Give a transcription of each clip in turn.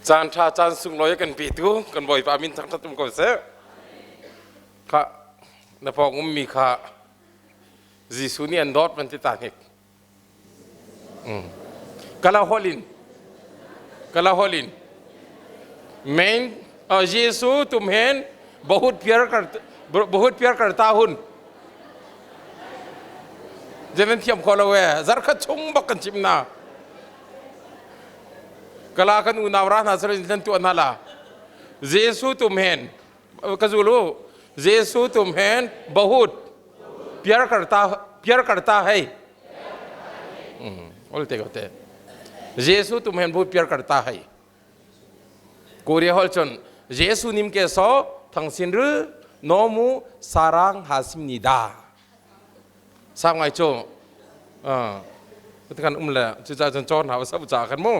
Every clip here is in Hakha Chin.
Caan ṭha caan sunglawi a kan petu kan Bawipa min thangṭhat um ko seh. Kha na pawng ummi kha Jesuh nih an dawt van ti ta hnik. Kala holin kala holin main Jesu tumhen bahut pyar kar bahut pyar karta hun Zenan thiam kho lo e zarkhat chung bak kan chim na kala kan unau ra hna sarin nan tuah hna la Jesu tumhen ka zulu Jesu tumhen bahut pyar karta pyar karta hai olte gote Jesu tumhen bahut pyar karta hai Korea hol chun Jesu nim ke so thangsin ru nomu sarang hasim ni da sang ngai chu kan um le cu ca cun cawn hau sa ca kan mu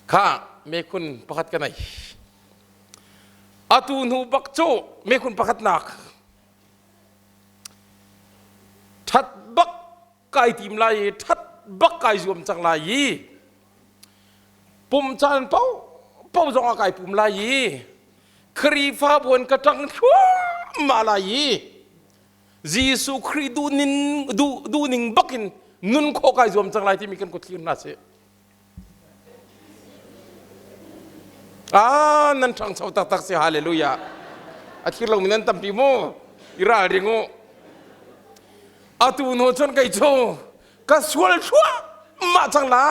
kha mekhun pakhat ka nei atu hnu bak cu mekhun pakhat nak that bak kai tim lai i that bak kai zuam cang lai i pum caan pau pau zong ah kai pum lai i Khrihfabu an ka ṭang thluahmah lai i Jesuh Khrih duhning duh duhning bakin nun khawh kai zuam cang lai timi kan kut thlir hna sih. Ah, nan ṭhangcho taktak si hallelujah. A thlir lomi nan tampi mu. I ralring u. Atu hnu cun kei cu ka sual thluahmah cang la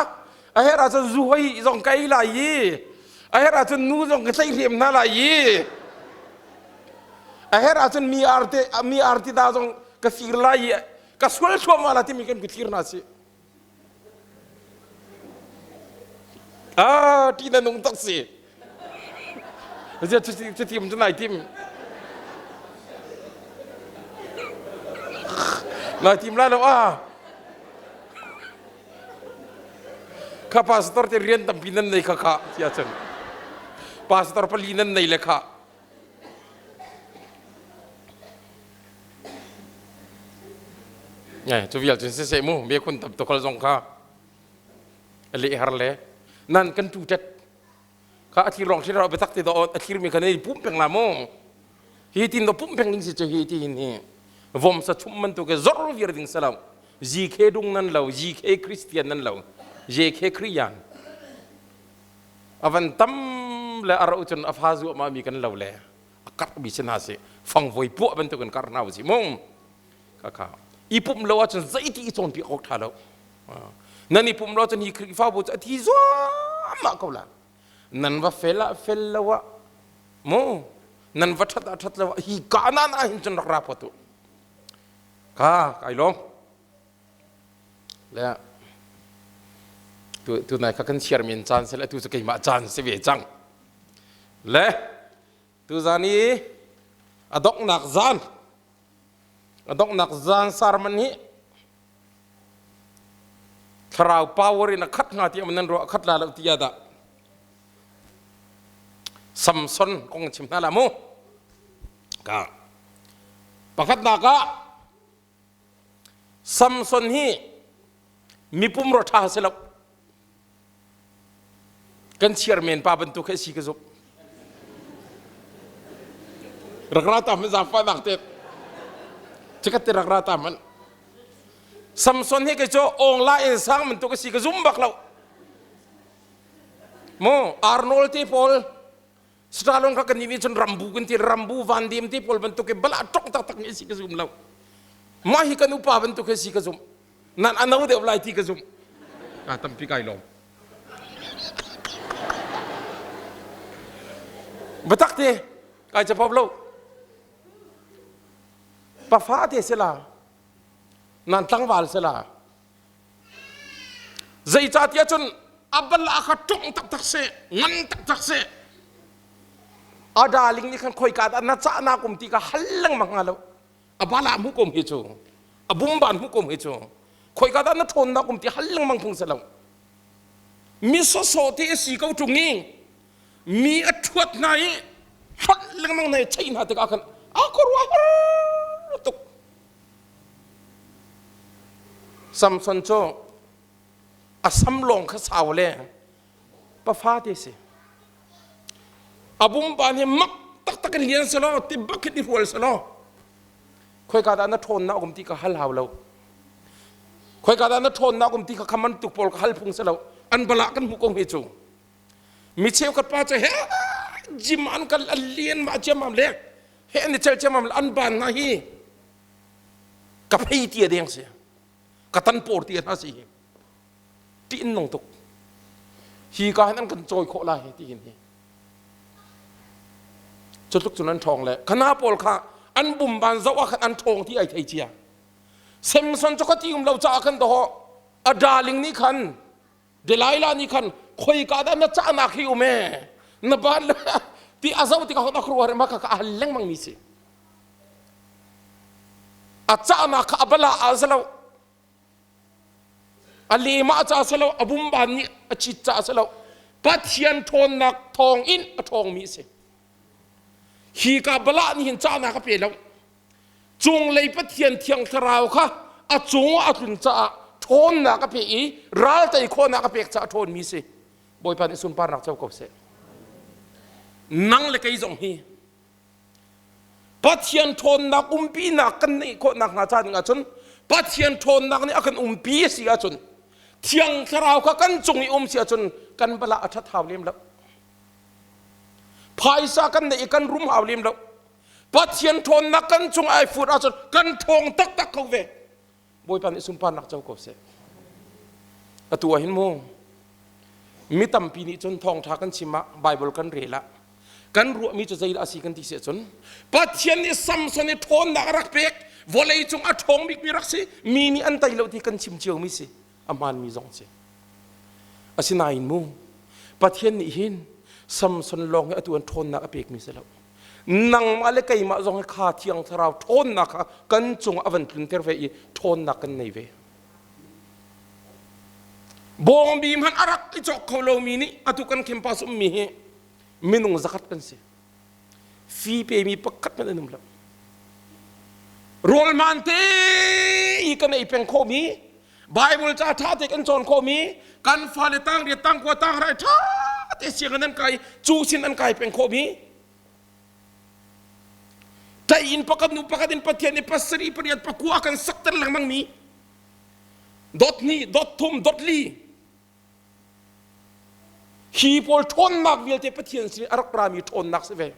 a herh ahcun zu hoi zong ka ei lai i a herh ahcun nu zong ka tlaihhrem hna lai i a herh ahcun mi arte mi arti da zong ka fir lai i ka sual thluahmah la timi kan kuthlir hna si ah ti na nung tak si cuti um cu nai tim nai tim lai lo ah kha pastor te rian tampi nan nei kha kha tia cun pastor pali nan nei le kha Eh, cu vial cun siseh mu me khun tam tokal zong kha le har le nan kan tu tet kha a thlir rong thlir biatak te do a thlir mi kha nei pum peng la mu hi tin do pum peng ding si che hi ti hin hi vom sa chum man tu ke zor vir ding sa lo GK dung nan lo GK Christian nan lo JK Christian avan tam le aro chun afa zu ma mi kan lo le akar bi sin ha si fangvoi puah bantukin kar hna si mung ka kha i pum lo ahcun zeiti i cawnpiak awk ṭha lo nan i pum lo ahcun hi Khrihfabu cu a thi zuahmah ko la nan va fel ah fel lo ah mu nan va ṭhat ah ṭhat lo ah hi ka na na hin cun rak ra phawt u ka kai lawm le tu tu nai kha kan share men caan se le tu cu keimah caan si ve cang le Tuzan i a donghnak zan a donghnak zan sermon hi thlarau power in a khat hnga ti nan ruah khat la lo ti dah Samson kong chim hna la mu ka pakhatnak ah Samson hi mipum ro ṭha si lo Kan chairman pa bantuk he si ka zumh. Rak ra ta hman zaangfahnak te. Chikat te rak ra ta hman. Samson hi kei cu ong la in sang bantuk a si ka zum bak lo. Mu Arnold te pawl Stallone kha kan nih cun Rambu kan ti Rambu Van Dim te pawl bantuk i bala ṭong taktak mi si ka zum lo. Mah hi kan upa bantuk he si ka zum. Nan ano deuh lai ti ka zum. Ka tampi kai lawm. Batak te kai chapop lo. Pafa te sela nan tlangval sela Zeicahtiah cun a bal ah kha ṭong taktak seh, ngan taktak seh. A darling nih khan khoika dah na cahnak um ti kha hal lengmang hnga lo. A bala hmu kom hi cu, a bumban hmu kom hi cu, khoika dah na ṭhawnnak um ti hal lengmang phung si lo. Mi sawsawh te a si ko ṭung i mi a ṭhuat hna i hlonh lengmang hna i cheih hna tikah khan a khuaruahhar tuk. Samson cu a sam lawng kha sau le Pafa te si. A bumban hi mak taktak in lian selaw ti bak hin i hrual selaw khoika dah na ṭhawnnak um ti ka hal hau lo. Khoika dah na ṭhawnnak um ti kha khaman tuk pawl ka hal phung si lo. An bala kan hmuh ko hi cu. Mi cheukhat pa cu he gym an kal an lian ma ciammam le he an i cel ciammam le an ban hna hi ka phei ti a deng si. Ka tan por ti hna si hi. Ṭih in nung tuk. Hi ka hin an kan cawi khawh lai hi ti hin hi. Cu tluk cun an ṭhawng le khana pawl kha an bumban zoh ah khan an ṭhawng ti ai thei cia. Samson cu khati um lo caah khan dawh a darling nih khan Delilah nih khan khoika dah na cahnak hi um ee na ban le ti a zoh tikah a khuaruah ma kha a hal lengmang mi si. A cahnak kha a bala a zalo a lema ca si lo a bumban nih a chit ca si lo Pathian ṭhawnnak thawng in a ṭhawngmi a si hi ka balah nih hin cahnak a pe lo cunglei Pathian thiang thlarau kha a cung ah a tlun caah ṭhawnnak a pe i ral tei khawhnak a pek caah ṭhawnmi si Bawipa nih sunparnak co ko seh nang le kei zong hi Pathian ṭhawnnak umpinak kan neih khawhnak hnga ca ding ahcun Pathian ṭhawnnak nih a kan umpi a si ahcun Thiang Thlarau kha kan cung i um si ahcun kan bala a ṭhat hau lem lo. Phaisa kan neih i kan rum hau lem lo. Pathian ṭhawnnak kan cung ai fut ahcun kan ṭhawng taktak kho ve. Bawipa nih sunparnak co ko seh. Atu ah hin mu mi tampi nih cun thawngṭha kan chim ah Bible kan rel ah kan ruahmi cu zeidah a si kan ti si ahcun Pathian nih Samson i ṭhawnnak a rak pek vawlei cung a ṭhawng bikmi rak si mi nih an tei lo ti kan chim ciomi si a hmaanmi zong si asinain mu Pathian nih hin Samson lawng hi atu an ṭhawnnak a pekmi si lo nangmah le keimah zong hi kha thiang thlarau ṭhawnnak kha kan cungah a van tlunter ve i ṭhawnnak kan nei ve bawngbi hmanh a rak i cawk kho lomi nih atu kan campus ummi hi minung zakhat kan si fi pemi pakhat hmanh an um lo rawl man te i kan ei peng khawhmi Bible ca ṭha te kan cawn khawhmi kan fale tang riat tang kua tang rai ṭha te sianginn an kai cu sin an kai peng khawhmi ṭai in pakhat nu pakhat in Pathian i pasarih pariat pakua kan sakter lengmang mi dot hnih dot thum dot li Hi pawl ṭhawnnak vialte Pathian sin a rak rami ṭhawnnak si ve.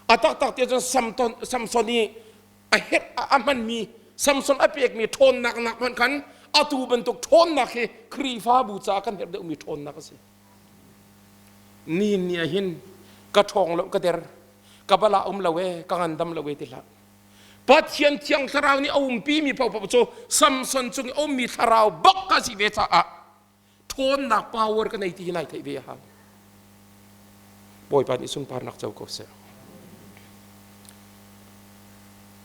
A taktak ti cun Samson, Samson i a herh a hmanmi Samson a pekmi ṭhawnnak nak hmanh khan atu bantuk ṭhawnnak hi Khrihfabu caah kan herh deuhmi ṭhawnnak a si. Ni ni ah hin ka ṭhawng lo ka der ka bala um lo e ka ngandam lo e ti hlah. Pathian thiang thlarau nih a umpi mi paohpaoh cu Samson cung i a ummi thlarau bak ka si ve caah ṭhawnnak power ka nei ti hi nai theih ve a hau. Bawipa nih sunparnak co ko seh.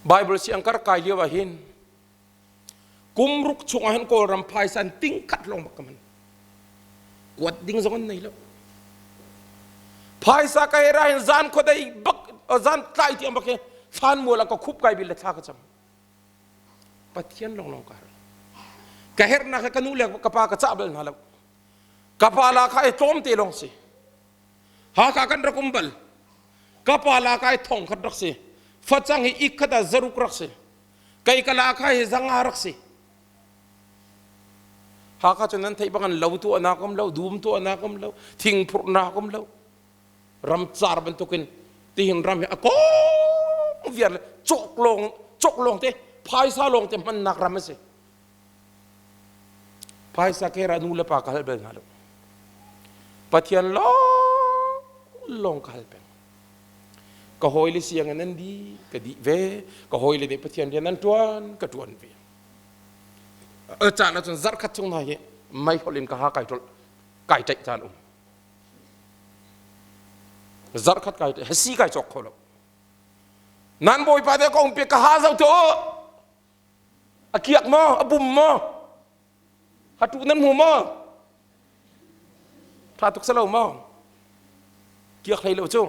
Bible siang kar kai lio ah hin kum ruk chung ah hin Kawlram phaisa in ting khat lawng bak ka man. Kuat ding zong an nei lo. Phaisa ka hera hin zan khuadei bak zan tlai tiang bak hi thlan mual ah ka khup kai bil le thla ka cam. Pathian lawnglawng ka har. Ka herhnak he ka nu le ka pa ka cah bal hna lo. Ka pa la kha i tlawm te lawng si. Haka kan rak um bal. Ka pa la ka i thong khat rak si. Facang hi ik khat ah zaruk rak si. Kei ka la kha hi zanga rak si. Haka cu nan theih bang an lo tuahnak um lo, dum tuahnak um lo, thing phurhnak um lo. Ramcar bantukin tihin ram hi a kong viar le cawk lawng cawk lawng te phaisa lawng te hmannak ram a si. Phaisa ke ra nu le pa ka hal bal hna lo. Pathian lawng lawng ka hal peng. Ka hawi le sianginn an di, ka dih ve. Ka hawi le nih Pathian rian an tuan, ka tuan ve. A caan ahcun zarhkhat chung hna hi meihol in ka ha kai ṭolh kai ṭaih caan um. Zarhkhat kai ṭaih hasi kai cawk kho lo. Nan bawipa te ka um pe ka ha zo to a kiak maw a bum maw hatu nan hmu maw tha tuk salo maw kiak hlei lo cu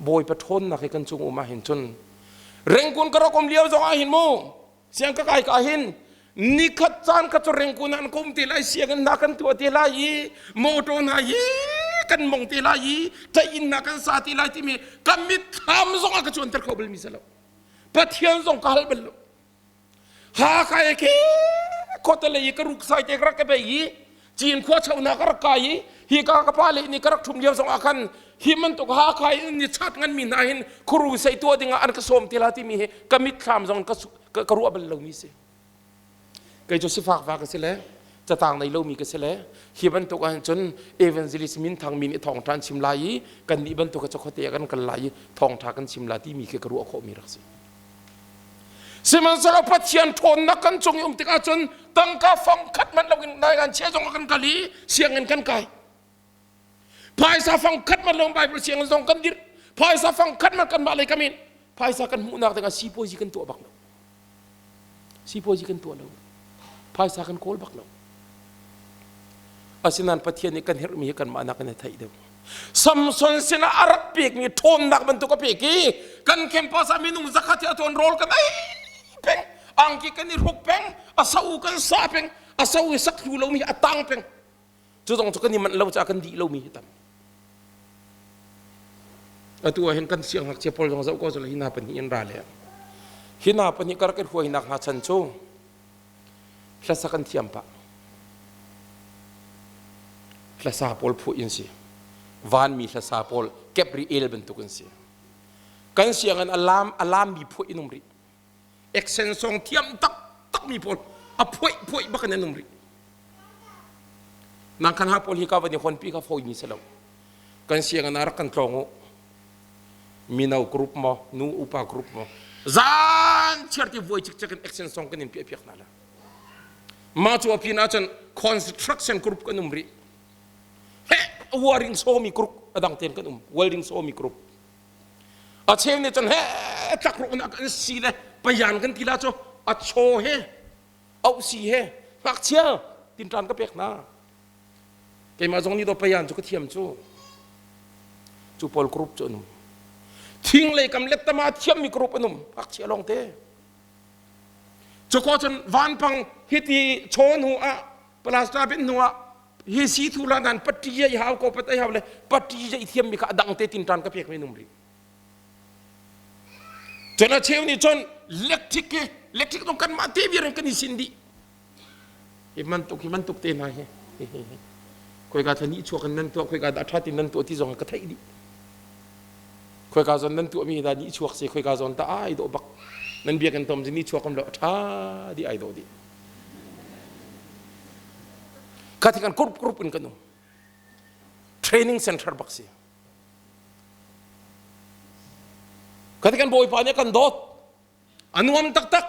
Bawipa ṭhawnnak hi kan cung um ah hin cun Rengkun ka rak um lio zong ah hin mu siang ka kai ka hin Nikhat caan kha cu ringkun an kom te lai, sianginn hna kan tuah te lai i motor hna hi kan mong te lai i inn hna kan sa te lai timi ka mitthlam zong a ka cuanter kho bal mi si lo. Pathian zong ka hal bal lo. Hakha e ke khuate lei i ka ruk sai te ka rak ka bei i Cinkhua chonak ka rak kai i hi ka ka pa le nih ka rak ṭhum lio zong ah khan hi bantuk Hakha in ni chat ngan mi hna hin khuru sei tuah ding ah an ka sawm te la timi hi ka mitthlam zong ka ka ruah bal lomi si. Kei cu sifak va ka si le catang nei lomi ka si le hi bantuk ah cun evangelist minthang mi nih thawngṭha an chim lai i kan nih bantuk a khuate ah kan kal lai i thawngṭha kan chim la timi khi ka ruah khawhmi rak si. Sihmanhsehlaw Pathian ṭhawnnak kan cung i um tikah cun tangka fang khat manh loin nai chia zong kan kal i sianginn kan kai. Phaisa fang khat manh lo Bible sianginn zong kan dirh. Phaisa fang khat manh kanmah lei kam in phaisa kan hmuhnak dingah sipuazi kan tuah bak lo. Sipuazi kan tuah lo. Phaisa kan kawl bak lo. Asinain Pathian nih kan herhmi hi kanmah nakin a theih deuh. Samson sinah a rak pekmi ṭhawnnak bantuk a pek i kan campus ah minung zakhat hi a tuan rawl kan ei peng angki kan i hruk peng a so kan sa peng a so i sak thlu lomi a tang peng cu zong cu kan i manh lo caah kan dih lomi hi tam atu ah hin kan siangngakchia pawl zong zoh ko cu hi hna pahnih in ra le hi hna pahnih ka rak i hruainak hna chan cu hlasa kan thiam pah hlasa pawl phuah in si vanmi hlasa pawl Gabriel bantuk in si kan sianginn alam alammi phuah in um rih action song thiam tak tak mi pawl a phuai phuai bak in an um rih nang khan ha pawl hi ka van i hon pi ka foi mi si lo kan sianginn ah rak kan tlawng u mino group maw nu upa group maw zan chiar ti vuai cikcek in action song kan in piah piak hna la mah cu a pin ahcun construction group kan um rih he welding sawmi group a dang ten kan um welding sawmi group a cheu nih cun he tlakrawh nak an si le payan kan ti la cu a chaw he auh si he ngakchia tinṭan ka pek hna Keimah zong nih dawt payan cu ka thiam cu. Cu pawl group cu an um. Thing lei kam lettama thiammi group an um. Ngakchia lawng te. Cu ko cun vanpang hiti chaw hnu ah plaster bin hnu ah hi si thu la nan patti ai hau ko pat ai hau le patti jai thiammi kha adang te tintan ka pek mi num rih. Cun a cheu nih cun electric ke electric dong kan mah te viar in kan i sin dih. Hi bantuk hi bantuk te hna hi khoika thla nih chuak in nan tuah khoika dah ṭha tin nan tuah ti zong ka theih dih khoika zawn nan tuahmi dah nih chuak si khoika zawn ta ai dawh bak nan biakinn tom ni chuak um lo ṭha di ai dawh dih kha thi kan group group in kan um training center bak si kha thi kan bawipa nih kan dawt A nuam taktak.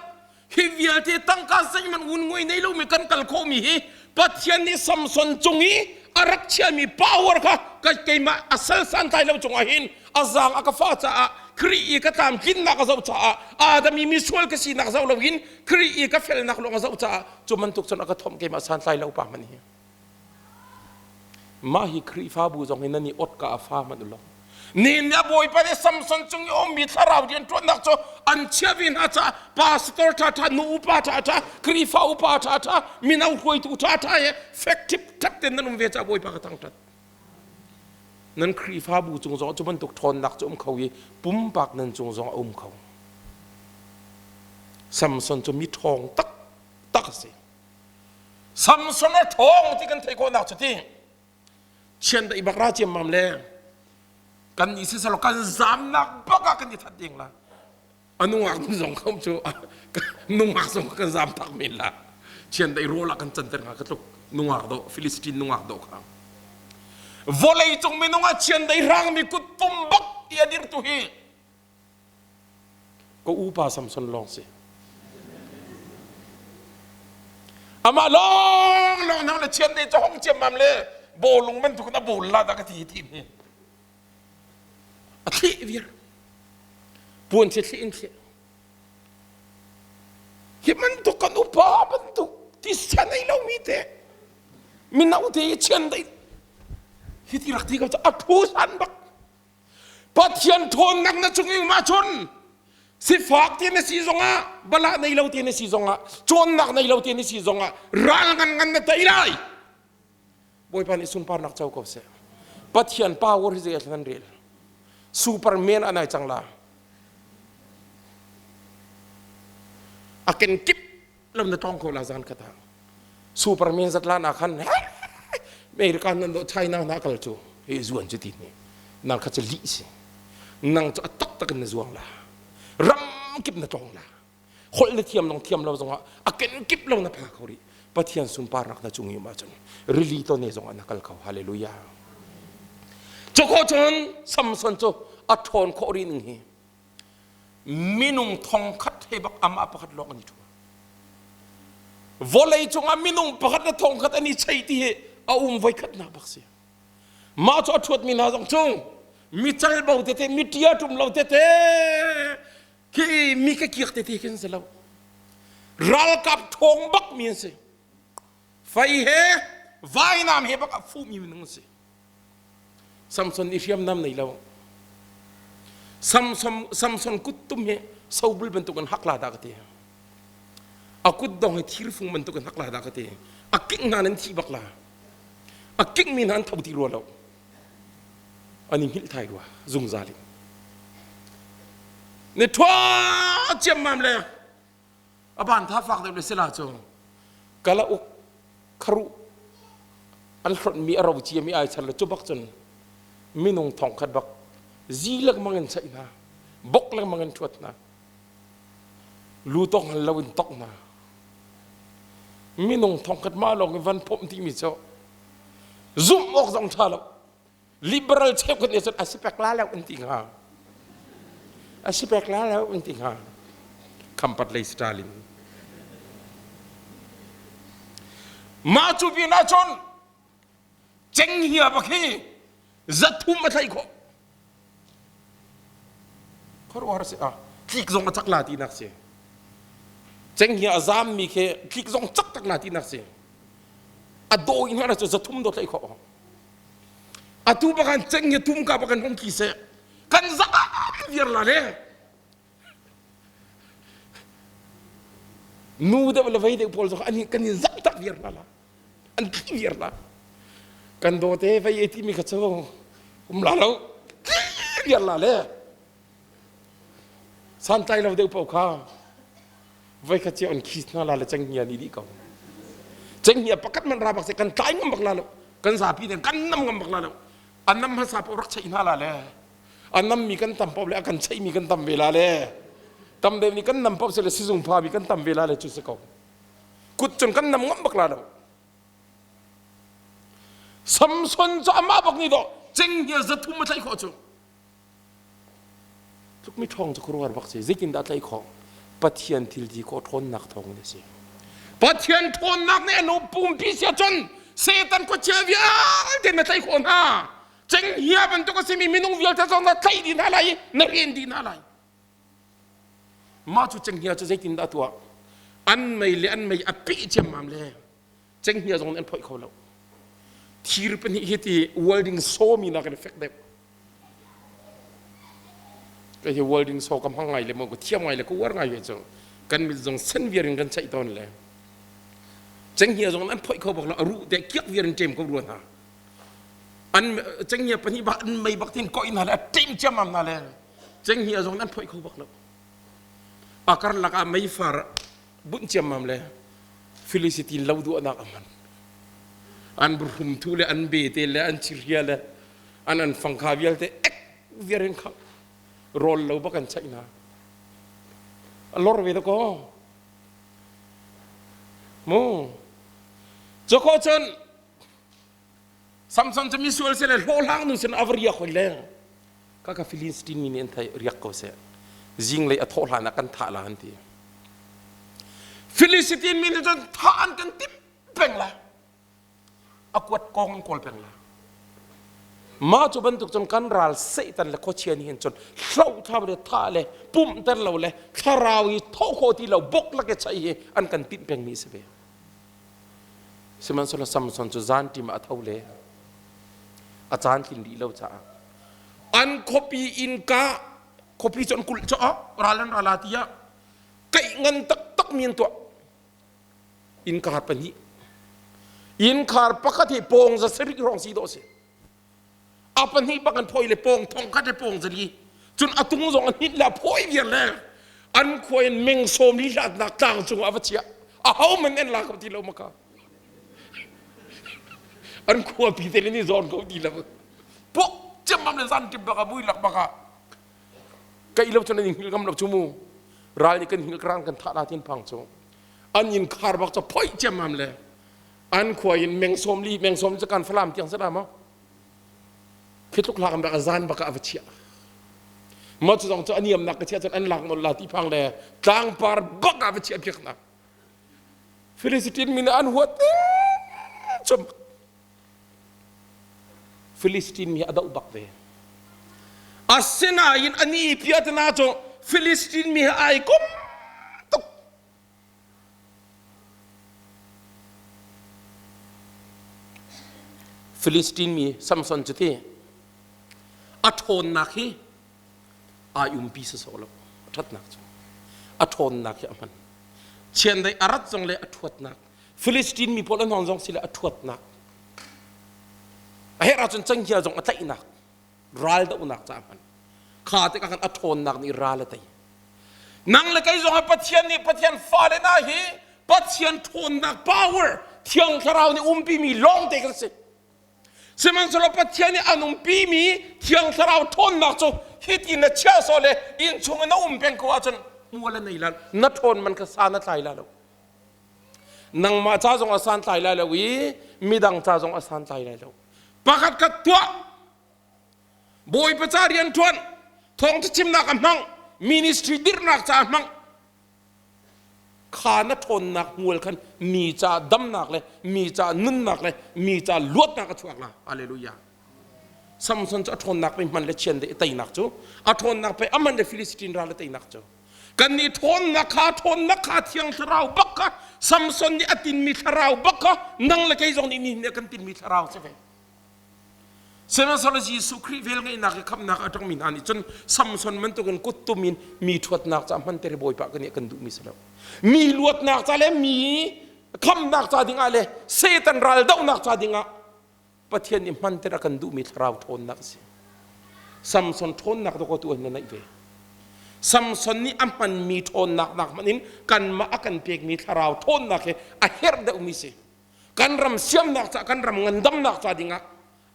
Hi vialte tangka zeihmanh un ngui nei lomi kan kal khawhmi hi Pathian nih Samson cung i a rak chiami power kha keimah a sal santlai lo cungah hin a zaang a ka fah caah Khrih i ka tlamtlinnak a zoh caah Adam i misual ka sinak zoh loin Khrih i ka felnak lawng a zoh caah cu bantuk cun a ka thomh keimah santlai lo pa hmanh hi. Mah hi Khrihfabu zong hi nan i ot ka a fa hmanh u law. Nin nih a bawipa nih Samson cung i ummi thlarau rianṭuannak cu an chiah ve hna caah pastor ṭhaṭha, nu upa ṭhaṭha, Khrihfa upa ṭhaṭha, mino hruaitu ṭhaṭha he fek ṭhipṭhep tein nan um ve caah Bawipa ka thangṭhat. Nan Khrihfabu cung zong cu bantuk ṭhawnnak cu um kho i pumpak nan cung zong a um kho. Samson cu mi ṭhawng taktak a si. Samson a ṭhawng ti kan theih khawhnak cu ti chiandeih bak ra ciammam le kan nih siselaw kan zamnak bak ah kan i that ding la a nungak zong khom cu nungak zong kan zam tak men la chiandeih rawl ah kan canter hnga ka tluk nungak do Philistine nungak do kha vawlei cung minung ah chiandeih hrangmi kut pum bak i a dir tu hi Ka upa Samson lawng si. Amah lawng lawng nang le chian te cu hong ciammam le bawlung bantuk in a bawl la dah ka ti ti hi. A thleh viar. Puan si thleh in thleh. Hi bantuk kan upa bantuk ti sian ei lomi te mino te chian dei hi ti rak ti ko cu a thu san bak Pathian ṭhawnnak na cung i um ahcun. Sifak ti na si zongah, balah nei lo ti na si zongah, cawnnak nei lo ti na si zongah, ral ngan ngan na tei lai. Bawipa nih sunparnak co ko seh. Pathian power hi zei nan rel. Superman anai cang la. A ken kip lam na tong ko la zan kata. Superman zat la na khan American nan do China na kal cu he zuan cu ti ni. Nang kha cu lih si. Nang cu a tak tak in na zuang la. Ram kip na tong la. Holh na thiam long thiam lo zongah a ken kip lo na pha kho rih. Pathian sunparnak na cung i um ahcun rili to ne zongah na kal kho. Hallelujah. Cu cun Samson cu a ṭhawn khawh rih ning hi minung thongkhat he bak amah pakhat lawng an i ṭhua. Vawlei cungah minung pakhat le thongkhat an i chei ti hi a um voikhatnak bak si. Mah cu a ṭhuatmi hna zong cu mi calbo tete, mi ṭia ṭum lo tete, khi mi ka kiak tete khi an si lo. Ralkap ṭhawng bak mi an si. Fei he vainam he bak a fuhmi minung an si. Samson i hriamnam nei lo. Samson, Samson kuttum hi sobul bantuk in hak la dah ka ti. A kutdong hi thirfung bantuk in hak la dah ka ti. A kingh hna nan thi bak la. A kingh mi hna an tho ti rua lo. An i hngilh thai rua zungzal in. Ni thua ciammam le a ban tha fak deuh le sila cu kala uk kharuh an hlonh mi a ro cia mi ai chan le cu bak cun minung thong khat bak zi lengmang in chaih hna bok lengmang in ṭhuat hna lu tong hal lo in tok hna minung thong khat mah lawng in van phomh ti mi cu zumh awk zong ṭha lo liberal cheukhat nih cun a si pek la lo an ti hnga a si pek la lo an ti hnga khampat lei Stalin mah cu pin ah cun cenghngia bak hi zathum a thlaih khawh khuaruahhar si ah tlik zong a cak la tinak si cenghngia a zaammi khi tlik zong cak tak la tinak si a dawi hna cu zathum do tlaih khawh atu bakan ceng hi tum ka bakan hong ki seh kan za viar la le nu deuh le vei deuh pawl zong an kan in zak tak viar la la an thi viar la kan do te vei e ti mi kha chu um la lo viar la le santlai lo deuh paoh kha voikhat cio an khis hna la le cenghngia nih dih ko cenghngia pakhat man ra bak se kan tlai ngam bak la lo kan zapi den kan nam ngam bak la lo an nam hmasa paoh rak cheih hna la le an nam mi kan tam paoh le a kan cheih mi kan tam ve la le tam deuh nih kan nam paoh se le sizung pha mi kan tam ve la le cu si ko kut cun kan nam ngam bak la lo Samson cu amah bak nih dawh cenghngia zathum a tlaih khawh cu Tluk mi ṭhawng cu khuaruahhar bak si. Zeitindah tlaih khawh? Pathian thil ti khawh ṭhawnnak thawng in a si. Pathian ṭhawnnak nih a pumpi si ahcun Satan khuachia vialte na tlaih khawh hna. Cenghngia bantuk a simi minung vialte zong na tlaih dih hna lai i na ren dih hna lai. Mah cu cenghngia cu zeitindah tuah? An mei le an mei a peh ciammam le cenghngia zong nih an phoih kho lo. Thir pahnih hi ti welding saw mi nakin fek deuh. Ka hi welding saw ka hmang ngai le maw ka thiam ngai le ka uar ngai ve cu. Kan mit zong sen viar in kan chaih tawn le. Cenghngia zong an phoih kho bak lo a ruh te kiak viar in ṭem ko rua hna. An cenghngia pahnih bak an mei bak tin koi hna le a ṭem ciammam hna le cenghngia zong an phoih kho bak lo. A karlak ah meifar bunh ciammam le Filistin lo duahnak a hman. An hrum thu le an bete le an chihria le an an fangkha vialte ek viar in khang rawl lo bak an chaih hna. A lor ve ko. Mu. Coko cun Samson cu misual se le hlawhhlang nu sin a va riak hoi le ka ka Philistine mi nih an thei riak ko seh zinglei a thawh hlan ah kan thah la an ti Philistine mi nih cun thah an kan timh peng la a kuat kong an kawl peng la mah cu bantuk cun kan ral Satan le khuachia nih hin cun hlohthlau le thah le pumhter lo le thlarau i thawh khawh ti lo bok lak i chaih hi an kan timh pengmi si ve Sihmanhsehlaw Samson cu zanṭim ah a tho le a caan tlin rih lo caah an khuapi innka. Khuapi cu an kulh caah ral an ra la tiah kaih ngan taktak mi an tuah. Innkhar pahnih. Innkhar pakhat hi pawng za sarih hrawng si dawh si. A pahnih bak an phawi le pawng thong khat le pawng zali. Cun a tung zong a hninh le a phawi viar le an khua in meng sawm li hlatnak tlang cung ah a va chiah. A ho man an la kho ti lo maka. An khua pi te ni zawn kho ti lo. Pok cemam le zan tim baka mui lak baka. Kai lo cun an hngil ngam lo chu mu. Ral nih kan hngil krang kan thah la tin phang cu. An inn khar bak cu phoi cemam le an khua in meng sawm li meng sawm cu kan falam tiang se da ma khi tluk lak bak zan bak a va chiah ma cu zong cu aniam nak ka chiah cun an lak nol la ti phang le tlangpar bak a va chiah piak nak Philistine min an huat chum Philistine mi a doh bak ve asinain ani piatana cu Philistine mi ai kom tuk Filistin mi Samson cu ti a ṭhawnnak hi ai umpi sawsawh lo a ṭhatnak cu a ṭhawnnak hi a hman chiandeih a rat zong le a ṭhuatnak Filistin mi pawl an hon zong si le a ṭhuatnak a herh ahcun cenghngia zong a tlaihnak ral dohnak ca hman kha tikah khan a ṭhawnnak nih ral a tei nang le kei zong ah Pathian nih Pathian fale hna hi Pathian ṭhawnnak power Thiang Thlarau nih umpimi lawng te kan si sihmanhsehlaw Pathian nih an umpimi Thiang Thlarau ṭhawnnak cu hiti na chiah sawh le inn chung in na um peng ko ahcun hmual a nei la na ṭhawn man kha san a tlai la lo nangmah ca zong a san tlai lai lo i midang ca zong a san tlai lai lo pakhat khat tuah Bawipa ca rian ṭuan thawngṭha chimnak a hmang ministry dirhnak ca a hmang kha na ṭhawnnak hmual khan mi ca damnak le mi ca nunnak le mi ca luatnak a chuak la hallelujah Samson cu a ṭhawnnak pe hman le chian de teinak cu a ṭhawnnak pe aman le Philistine ral le teinak cu kan nih ṭhawnnak kha ṭhawnnak kha thiang thlarau bak kha Samson nih a tinmi thlarau bak kha nang le kei zong nih ni kan tinmi thlarau si ve Sihmanhsehlaw Jesuh Khrih velngeihnak i khamhnak a tongmi hna nih cun Samson bantukin kuttum in mi ṭhuatnak ca hmanter i Bawipa kan nih kan duhmi si lo. Mi luatnak ca le mi khamhnak ca dingah le Satan ral dohnak ca dingah Pathian nih hmanter a kan duhmi thlarau ṭhawnnak a si. Samson ṭhawnnak dawkaw tu na neih ve. Samson nih a hmanmi ṭhawnnak nak hmanh in kanmah a kan pekmi thlarau ṭhawnnak hi a herh deuhmi si. Kan ram siamnak ca kan ram ngandamnak ca dingah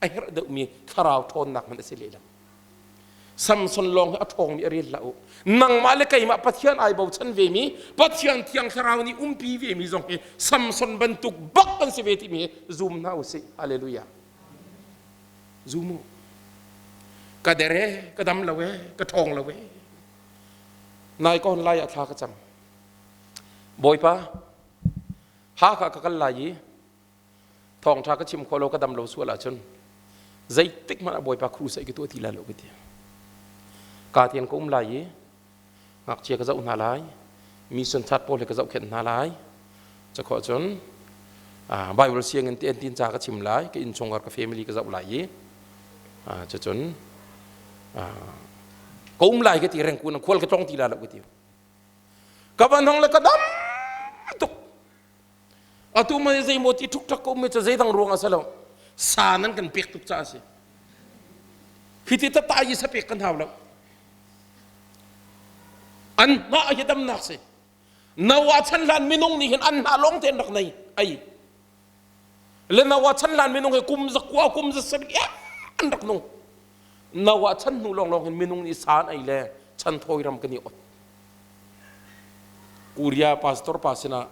a herh deuhmi thlarau ṭhawnnak hmanh a si lehlam. Samson lawng hi a ṭhawngmi a rel hlah u. Nangmah le keimah Pathian ai bochan vemi, Pathian thiang thlarau nih umpi vemi zong hi Samson bantuk bak kan si ve timi hi zum hna usih. Hallelujah. Zum u. Ka der e, ka dam lo e, ka ṭhawng lo e. Nai ka hon lai ah thla ka cam. Bawipa, Hakha ka kal lai i thawngṭha ka chim khawh lo ka dam lo sual ahcun zeitik hmanh ah Bawipa crusade ka tuah ti lai lo ka ti. Ka tian ka um lai i ngakchia ka zoh hna lai, mission chat pawl he ka zohkhenh hna lai. Cakhawh cun Bible sianginn te tin ca ka chim lai, ka innchungkhar ka family ka zoh lai i cucun ka um lai ka ti reng kun khual ka tlong ti lai lo ka ti. Ka van hong le ka dam tuk. Atu man zeimaw ti ṭhukṭhak ka um i cu zeidang ruang a si lo. Sa nan kan pek tuk caah a si. Hi ti tata i sa pek kan hau lo. An hnah hi damnak si. Noah chan hlan minung nih hin an hnah lawng te an rak nei ai. Le Noah chan hlan minung hi kum zakua kum zasarih an rak nung. Noah chan hnu lawnglawng hin minung nih sa an ei le chan thawi ram kan i ot. Korea pastor pa sinah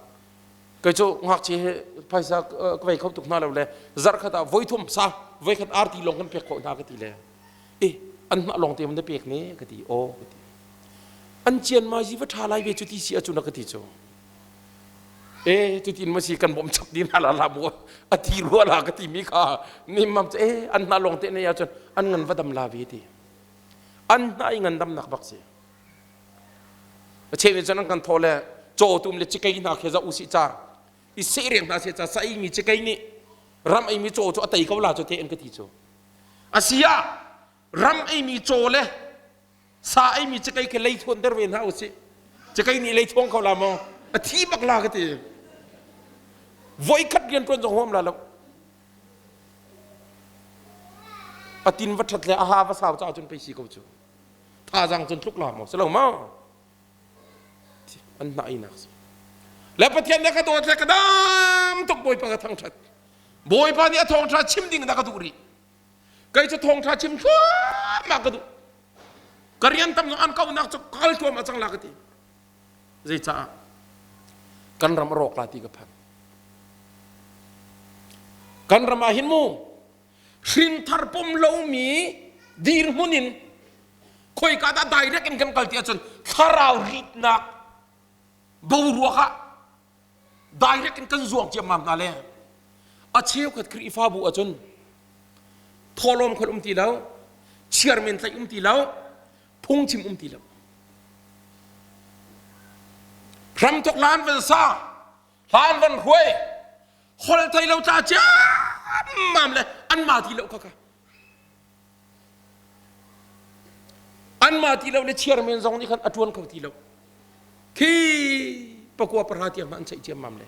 kei cu ngakchia he phaisa ka vei kho tuk hna lo le zarhkhat ah voithum sa voikhat arti lawng kan pek khawh hna ka ti le e an hnah lawng te na pek ne ka ti aw ka ti an cian ma zi va tha lai ve cu ti si a cu na ka ti cu e cutin ma si kan bawm chap din hala la bu a ti rua la ka ti mi kha ni mam e an hna lawng te ne ya cun an ngan va dam la ve ti an hna i ngan dam nak bak si A cheu nih cun an kan thaw le cawtum le cikei hna khi zoh usih ca i seh riang hna seh ca sa eimi cikei nih ram eimi caw cu a tei ko la cu te an ka ti cu. A si ah ram eimi caw le Sa eimi cakei khi lei thuan ter ve hna usih. Cakei nih lei thuang kho la maw? A thi bak la ka ti. Voi khat rian ṭuan zong huam la lo. A tin va ṭhat le a ha va sau caah cun pei si ko cu. Thazaang cun tluk la maw? Si lo maw? An hna inak si. Le Pathian nih ka dawt le ka dam tuk Bawipa ka thangṭhat. Bawipa nih a thawngṭha chim ding dah ka duh rih. Kei cu thawngṭha chim thluahmah ka duh. Ka rian tam zong an kaunak cu kal thluahmah cang la ka ti. Zeicaah? Kan ram a rawk la ti ka phan. Kan ram ah hin mu hrinthar pom lomi dirhmun in khoika dah direct in kan kal ti ahcun thlarau ritnak boruak ah direct in kan zuang ciammam hna le a cheukhat Khrihfabu ahcun thawhlawm khol um ti lo chairman tlaih um ti lo phungchim um ti lo hramthok lan van sa hlan van hruai hol thei lo tla ciammam le an ma ti lo kha kha Anmah ti lo le chairman zong nih khan a ṭuan kho ti lo. Khi pakua pahra tiang hna an ceih ciammam le.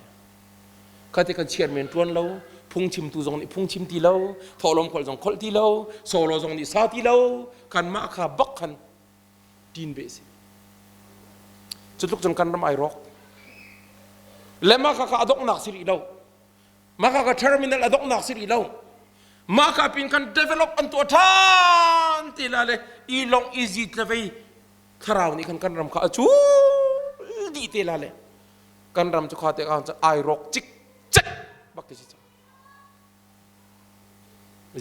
Khati kan chairman ṭuan lo, phungchimtu zong nih phungchim ti lo, thawhlawm kholh zong kholh ti lo, solo zong nih sa ti lo, kanmah kha bak khan ṭin beh si. Cutluk cun kan ram ai rawk. Le mah kha kha a donghnak si rih lo. Mah kha kha terminal a donghnak si rih lo. Mah kha pin kan develop an tuah ṭhan ti la le i long i zit le vei thlarau nih khan kan ram kha a cul dih te la le kan ram cu kha te ka ai rawk cik cek bak ti si cang.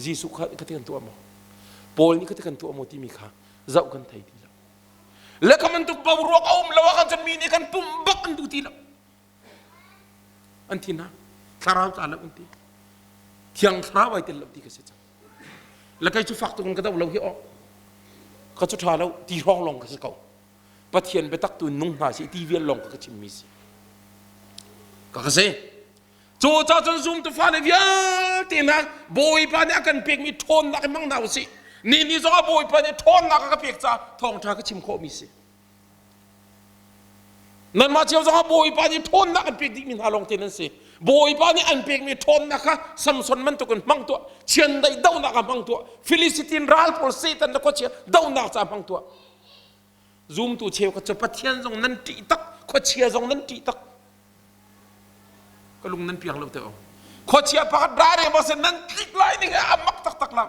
Jesuh kha kha ti kan tuah maw? Paul nih kha ti kan tuah maw timi kha zoh kan thei ti lo. Le ka bantuk boruak a um lo ah kan cun mi nih kan pum bak an duh ti lo. An thi hna. Thlarau ca lo an ti. Thiang thlarau ai tel lo ti ka si cang. Le kei cu fak tuk in ka do lo hi aw. Ka cu ṭha lo ti hrawng lawng ka si ko. Pathian biatak tu nung hna si ti vial lawng ka ka chimmi si. Ka ka si. Cu ca cun zumtu fale vialte hna Bawipa nih a kan pekmi ṭhawnnak in hmang hna usih. Ni ni zong ah Bawipa nih ṭhawnnak a ka pek caah thawngṭha ka chim khawhmi si. Nanmah cio zongah Bawipa nih ṭhawnnak an pek dihmi hna lawngte nan si. Bawipa nih an pekmi ṭhawnnak kha Samson bantukin hmang tuah. Chiandeih dohnak ah hmang tuah. Filistin ral pawl Satan le khuachia dohnak caah hmang tuah. Zumtu cheukhat cu Pathian zong nan ṭih tak, khuachia zong nan ṭih tak. Ka lung nan piang lo te o. Khuachia pakhat ra re maw nan tlik lai ding a mak taktak la.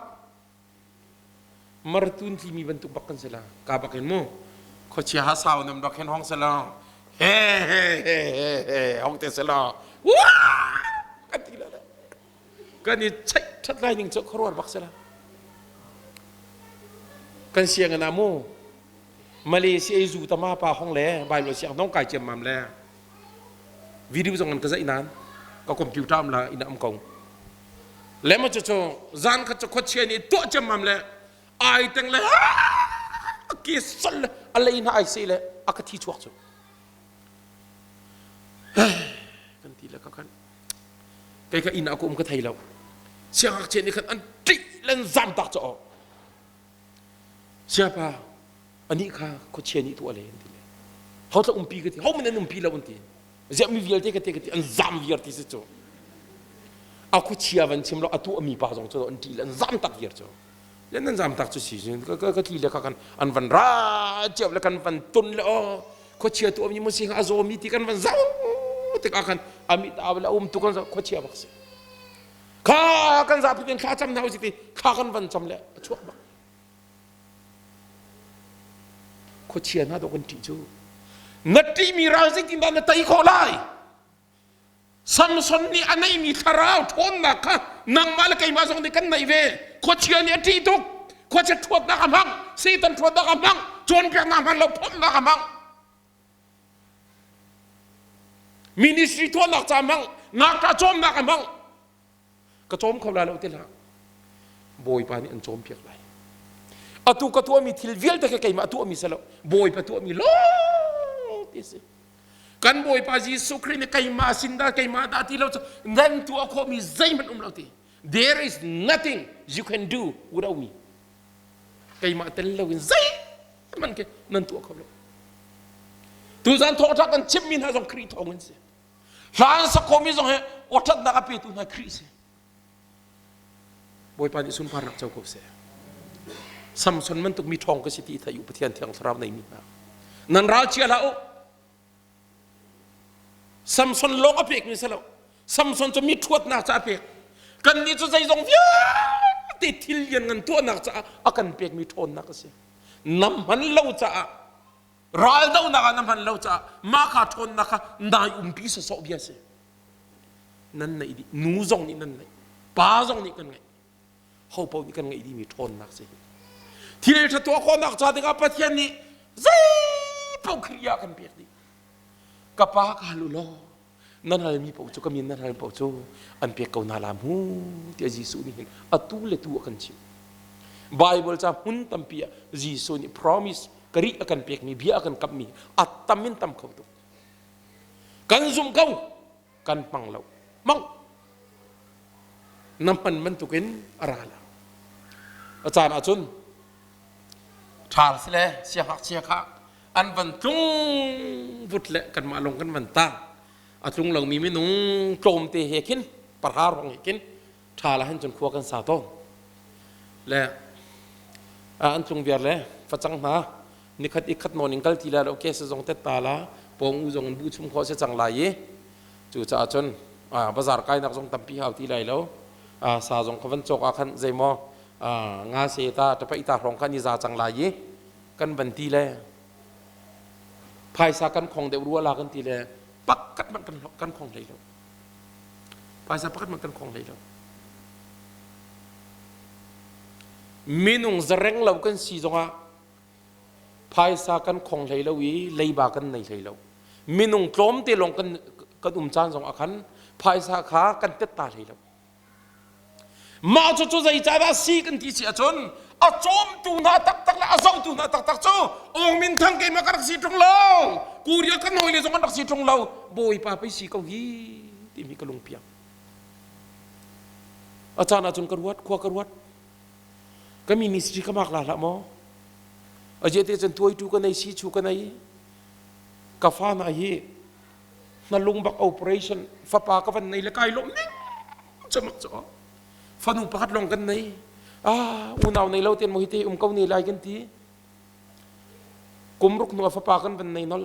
Martun tlimi bantuk bak kan si la. Ka bak in mu. Khuachia ha sau nam bak hin hong se la. He he he he he hong te se la. Wah! Kan ti la. Kan i cheih that lai ning cu khuaruar bak se la. Kan sianginn ah mu Malaysia i zu tama pa hong le Bible siang dong kai ciammam le video zong an ka zaih nan ka computer am la in am ko le ma cu cu zan khat cu khuachia nih tuah ciammam le ai teng le ki sol le a lei hna ai se le a ka thi chuak cu kan ti le ka khan kei ka inn ah ka um ka thei lo siangngakchia nih khan an ṭih le an zam tak cu Siapa anih kha khuachia nih tuah le an ti le ho tla umpi ka ti ho man an umpi lo an ti ziah mi vialte ka te ka ti an zam viar ti si cu a khuachia van chim lo a tuah mi pa zong cu an ṭih le an zam tak viar cu le nan zam tak cu si ka ka tli le ka kan an van ra ciap le kan van tun le o khuachia tuah mi mo si a zaw mi ti kan van zau tikah khan amit a le um tu kan khuachia bak si Kha kan zapi in thla cam hna usih ti thla kan van cam le a chuak bak. Khuachia hna dawh kan ṭih cu. Na ṭihmi ral zeitindah na tei khawh lai? Samson nih a neihmi thlarau ṭhawnnak kha nangmah le keimah zong nih kan neih ve. Khuachia nih a ṭih tuk. Khuachia ṭhuatnak a hmang, Satan ṭhuatnak a hmang, cawnpiaknak hman lo phomhnak a hmang. Ministry tuahnak ca hmang, ngakṭah cawmnak a hmang. Ka cawm kho lai lo ti hlah. Bawipa nih an cawmpiak lai. Atu ka tuahmi thil vialte kha keimah tuahmi si lo. Bawipa tuahmi lawng ti si. Kan Bawipa Jesuh Khrih nih keimah sin dah keimah dah ti lo cu nan tuah khawhmi zeihmanh um lo ti. There is nothing you can do without me. Keimah tel loin zei. Man ke nan tuah kho lo. Tuzan thawngṭha kan chimmi hna zong Khrih thawng in si. Hla an sak khomi zong hi awṭhatnak a petu hna Khrih si. Bawipa nih sunparnak co ko seh. Samson bantuk mi ṭhawng ka si ti thei u Pathian thiang thlarau neimi hna. Nan ral chia hlah u. Samson lawng a pekmi si lo. Samson cu mi ṭhuatnak ca a pek. Kannih cu zeizong vialte thil lian ngan tuahnak caah a kan pekmi ṭhawnnak a si. Na hman lo caah raldohnak ah na hman lo caah mah kha ṭhawnnak kha nai umpi sawsawh bia si. Nan neih dih. Nu zong nih nan neih. Pa zong nih kan ngeih. Ho paoh nih kan ngeih dihmi ṭhawnnak si. Thil ṭha tuah khawhnak ca dingah Pathian nih zei paoh Khrih ah kan pek dih. Ka pa ka hal u law nan halmi paoh cu ka min nan hal paoh cu an pek ko hna la mu tiah Jesuh nih hin atu le tu a kan chimh. Bible ca hmun tampi ah Jesuh nih promise ka rih a kan pekmi bia a kan kamhmi a tam in tam kho tuk. Kan zumh ko kan hmang lo. Hmang. Na hman bantukin a ra la. A caan ahcun ṭhal si le siangngakchia kha an van tlung vut le kanmah lawng kan van tang a tlung lomi minung tlawmte he khin parha ruang he khin ṭha la hin cun khua kan sa tawn le an tlung viar le facang hna nikhat ikhat nawn in kal ti la lo ke se zong tet ta la pawng u zong in bu chum khawh se cang lai i cu caah cun bazar kainak zong tampi hau ti lai lo sa zong ka van cawk ah khan zeimaw nga se ta tapai ta hrawng khan i za cang lai i kan van ti le phaisa kan khong deuh rua la kan ti le pakhat hmanh kan kan khong hlei lo phaisa pakhat hmanh kan khong hlei lo minung zareng lo kan si zongah phaisa kan khong hlei lo i leiba kan nei hlei lo minung tlawmte lawng kan kan um caan zong ah khan phaisa kha kan tet ta hlei lo Mah cu cu zeicahdah si kan ti si ahcun a cawmtu hna taktak le a zohtu hna taktak cu Aung Min Thang keimah ka rak si ṭung lo Korea kan hawile zong an rak si ṭung lo Bawipa pei si ko hi timi ka lungpiang a caan ahcun ka ruat khua ka ruat ka ministry ka mak la hlah maw a je te cun tuaitu ka nei si chu ka nei ka fa hna hi na lung bak operation fapa ka van nei le kai lawm ning chamak cho fanu pakhat long kan nei ah unau nei lo ten mo hi te um ko ne lai kan ti kumruk hnu fapa kan van nei nol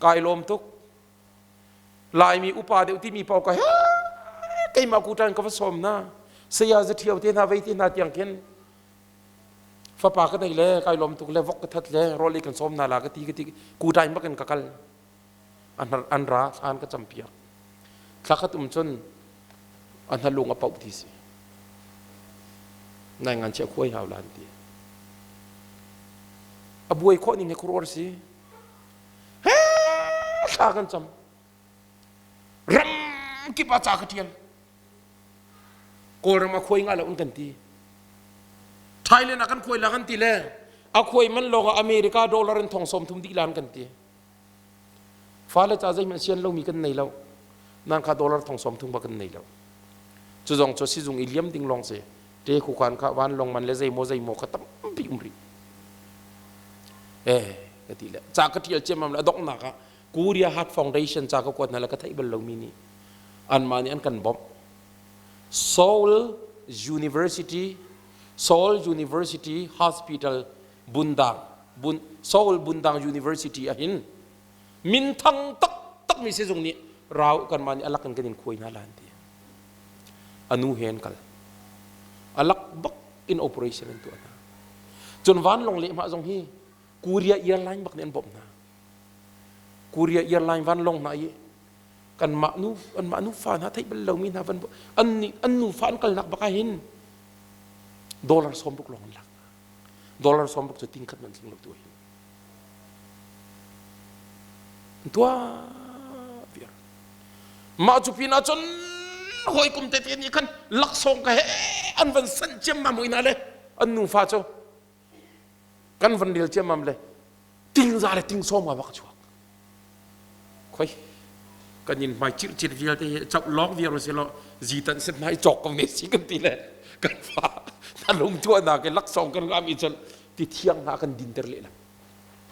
kai lawm tuk laimi upa deuh timi pau ka he keimah ku tan ka va som na saya za thiau te hna vei te hna tiang khin fapa ka nei le kai lawm tuk le vok ka that le rawl ei kan sawm na la ka ti ka ti ku tain bakin ka kal an ra thlan ka campiak thla khat um cun an hnalung a pauh ti si nai ngan chia khuai hau lan ti a buai khawh ning he khuruar si he thla kan cam ram kip ah ca ka tial Kawlram a khuai nga lo an kan ti. Thailand ah kan khuai la kan ti le a khuai man lawng ah America dollar in thong sawm thum dih la an kan ti. Fale ca zeihmanh sian lomi kan nei lo. Nan kha dollar thong sawm thum ba kan nei lo. Cu zong cu sizung i liam ding lawng si. Te khukan kha van long man le zeimaw zeimaw kha tampi um rih. Eh ka ti le ca ka tial ciammam le a donghnak ah Korea Heart Foundation ca ka kuat hna le ka theih bal lomi nih anmah nih an kan bawmh. Seoul University Seoul University Hospital Bundang Bun, Seoul Bundang University ahhin minthang taktak mi sizung nih rau kanmah nih alak in kan in khuai hna lan ti. Anu he an kal. Alak bak in operation an tuah hna. Cun vanlawng lehhmah zong hi Korea Airline bak nih an bawmh hna. Korea Airline vanlawng hna i kanmah nu anmah nufa hna theih bal lomi hna van an an nufa an kalnak bak ah hin dollar sawm ruk lawng an lak dollar sawm ruk cu ting khat man tling lo tu hin tuah viar mah cu pin ah cun hawikom tete nih khan laksawng ka he an van sanh ciammam hoi hna le an nufa cu kan van rel ciammam le tingza le tingsawm nga bak a chuak khoi kan in hmai cirh cirh vialte hi chok lawng viar si lo zitan sit hmai cawk ko ne si kan ti le kan fa na lung tuahnak ke laksawng kan ngam i cun Ti thiang hna kan dinter lehlam.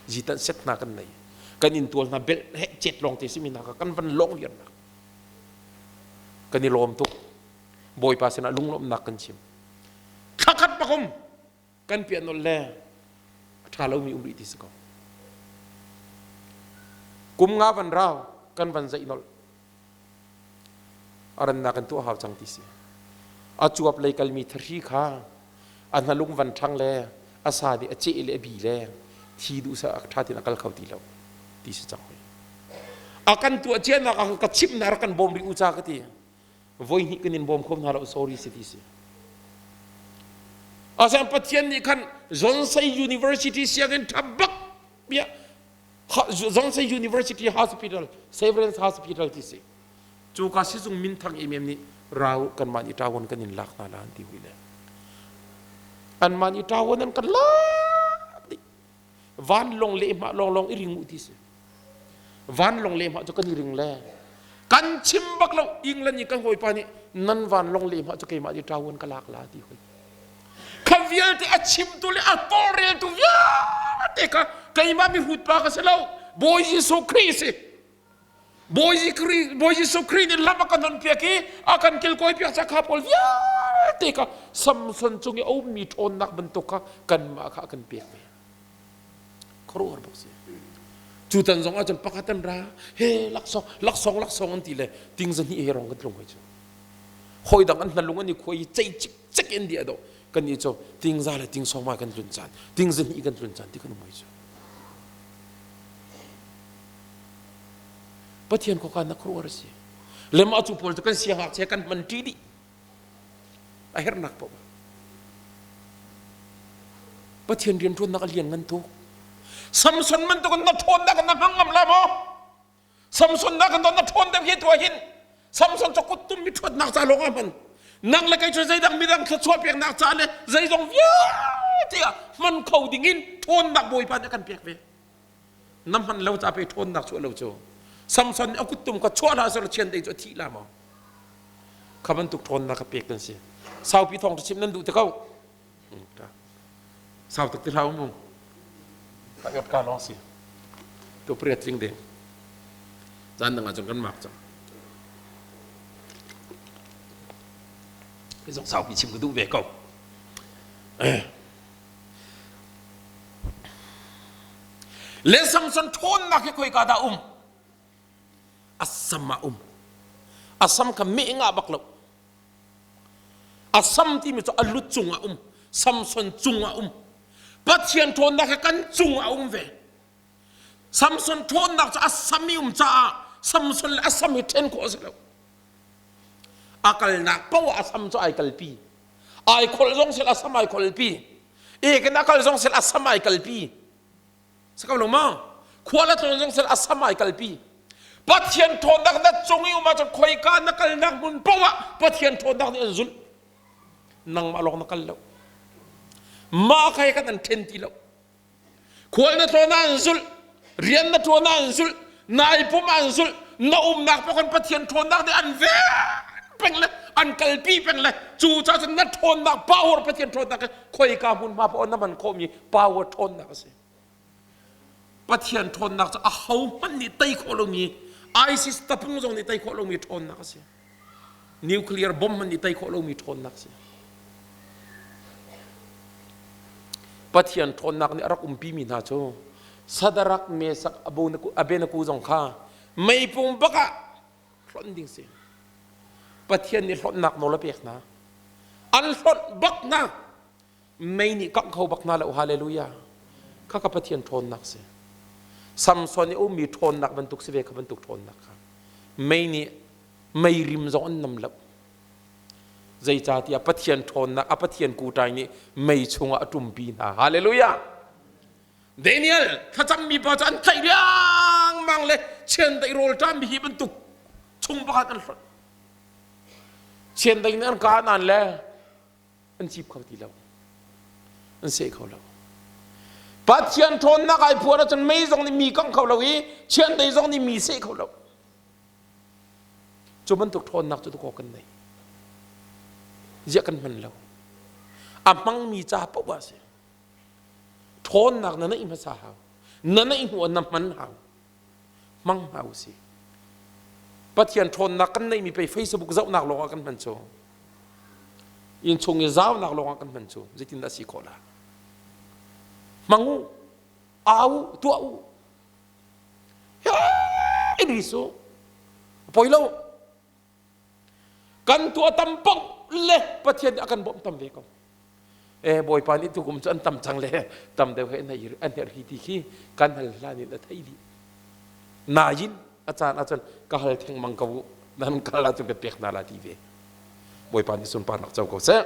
Zitan set hna kan nei. Kan intual hna bel he cet lawng te simi hna kha kan van lawng viar hna. Kan i lawm tuk. Bawipa sinah lunglawmhnak kan chim. Thlakhat bakum kan piah nolh le a ṭha lomi um rih ti si ko. Kum nga van rau kan van zeih nolh. A rannak kan tuah hau cang ti si. A cuap lei kalmi thahri kha a hnalung van ṭhang le a sa nih a ceh le a bi le thi duh sa ṭha tein a kal kho ti lo ti si cang hoi. A kan tuah cianak ah ka chimh na rak kan bawm rih u ca ka ti. Voi hnih kan in bawm kho hna lo sorry si ti si. Asan Pathian nih khan Zonsei University sianginn ṭha bak bia Zonsei University Hospital Severance Hospital ti si. Cu ka sizung minthang emem nih rau kanmah nih ṭawan kan in lak hna la an ti hui le. Anmah nih ṭawan an kan lak dih. Vanlawng lehhmah lawnglawng i ring u ti si. Vanlawng lehhmah cu kan i ring le kan chim bak lo England i kan hawipa nih nan vanlawng lehhmah cu keimah nih ṭawan ka lak la ti hoi. Kha vialte a chimtu le a tawlreltu vialte kha keimah mihrut pa ka si lo Bawi Jesuh Khrih si. Bawi Jesuh Khrih nih lam a kan on piak i a kan kilkawi piak ca kha pawl vialte kha Samson cung i a ummi ṭhawnnak bantuk kha kanmah kha a kan pek ve. Khuaruahhar bak si. Cu tan zong ahcun pakhat an ra he laksawng laksawng laksawng an ti le ting zahnih he rong kan tlung hoi cu. Hawi dang an hnalung an i khuai i cei cikcek in di a dawh. Kan nih cu tingza le tingsawng ma kan tlun caan ting zahnih kan tlun caan ti kan um hoi cu. Pathian khuakhan na khuaruahhar a si. Le mah cu pawl cu kan siangngakchia kan hman ṭi dih. A herhnak paoh. Pathian rianṭuannak a lian ngan tuk. Samson bantuk in na ṭhawnnak na hmang ngam la maw? Samson nak in na ṭhawn deuh hi tuah hin Samson cu kuttum mi ṭhuatnak ca lawng ah hman. Nang le kei cu zeidang midang thluachuah peknak ca le zeizong vialte ah hman kho ding in ṭhawnnak Bawipa nih a kan pek ve. Na hman lo ca pe ṭhawnnak chuah lo cu Samson nih a kuttum kha chuah hlah seh chiandeih cu a thih la maw kha bantuk ṭhawnnak ka pek kan si saupi thawng chim nan duh te ko sau tuk ti hlah mu ka yot ka lawng si tu priat tling ding zan dang ah cun kan mak cang hi zong saupi chim ka duh ve ko Le Samson ṭhawnnak hi khoika dah um? A sam ah um. A sam kha meh ngah bak lo. A sam timi cu a lu cung ah um. Samson cung ah um. Pathian ṭhawnnak hi kan cung ah um ve. Samson ṭhawnnak cu a sam i um caah Samson le a sam hi ṭhen khawh a si lo. A kalnak paoh ah a sam cu ai kalpi. Ai kholh zong sel a sam ai kholpi. Ekin a kal zong sel a sam ai kalpi. Si ko lo ma? Khua la tlawn zong sel a sam ai kalpi. Pathian ṭhawnnak na cung i um ahcun khoika na kalnak hmun paoh ah Pathian ṭhawnnak nih an zulh. Nangmah lawng na kal lo. Mah kha kan an ṭhen ti lo. Khual na tlawn ah an zulh, rian na ṭuan ah an zulh, na pum ah an zulh, na umnak paoh kan Pathian ṭhawnnak nih an ven peng le an kalpi peng le cu caah cun na ṭhawnnak power Pathian ṭhawnnak hi khoika hmunhma paoh na hman khawhmi power ṭhawnnak a si. Pathian ṭhawnnak cu ahohmanh nih tei khawh lomi ISIS tapung zong nih tei khawh lomi ṭhawnnak a si. Nuclear bomb hmanh nih tei khawh lomi ṭhawnnak si. Pathian ṭhawnnak nih a rak umpimi hna cu Sadarak, Mesak, Abednego zong kha meipung bak ah hlonh ding si. Pathian nih hlonhnak nawl a pek hna. An hlonh bak hna. Mei nih kangh kho bak hna lo. Hallelujah. Kha ka Pathian ṭhawnnak si. Samson i ummi ṭhawnnak bantuk si ve kha bantuk ṭhawnnak kha. Mei nih mei rim zong an nam lo. Zeicahtiah Pathian ṭhawnnak a Pathian kuṭai nih mei chungah a ṭumpi hna. Hallelujah! Daniel thlacammi pa cu an tlaih riangmang le chiandeih rawl ṭammi hi bantuk chung pakhat an hlonh. Chiandeih nih an kaa nan le an cip kho ti lo. An seh kho lo. Pathian ṭhawnnak ai phuan ahcun mei zong nih mi kangh kho lo i chiandeih zong nih mi seh kho lo. Cu bantuk ṭhawnnak cu tukaw kan nei. Ziah kan hman lo. A hmangmi ca paoh ah a si. Ṭhawnnak na neih hmasa hau. Na neih hnu ah na hman hau. Hmang hna usih. Pathian ṭhawnnak kan neihmi pei Facebook zohnak lawngah kan hman cu. Innchung i zaunak lawngah kan hman cu. Zeitindah a si khawh la? Hmang u, au u, tuah u. Hei Jesuh, poi lo. Kan tuah tam paoh le Pathian nih a kan bawmh tam ve ko. E Bawipa nih tukum cu an tam cang le tam deuh he an herh hi ti khi kan hal hlan in a theih dih. Nain a caan ahcun ka hal thengmang ko u nan kal ahcun ka pek hna la ti ve. Bawipa nih sunparnak co ko seh.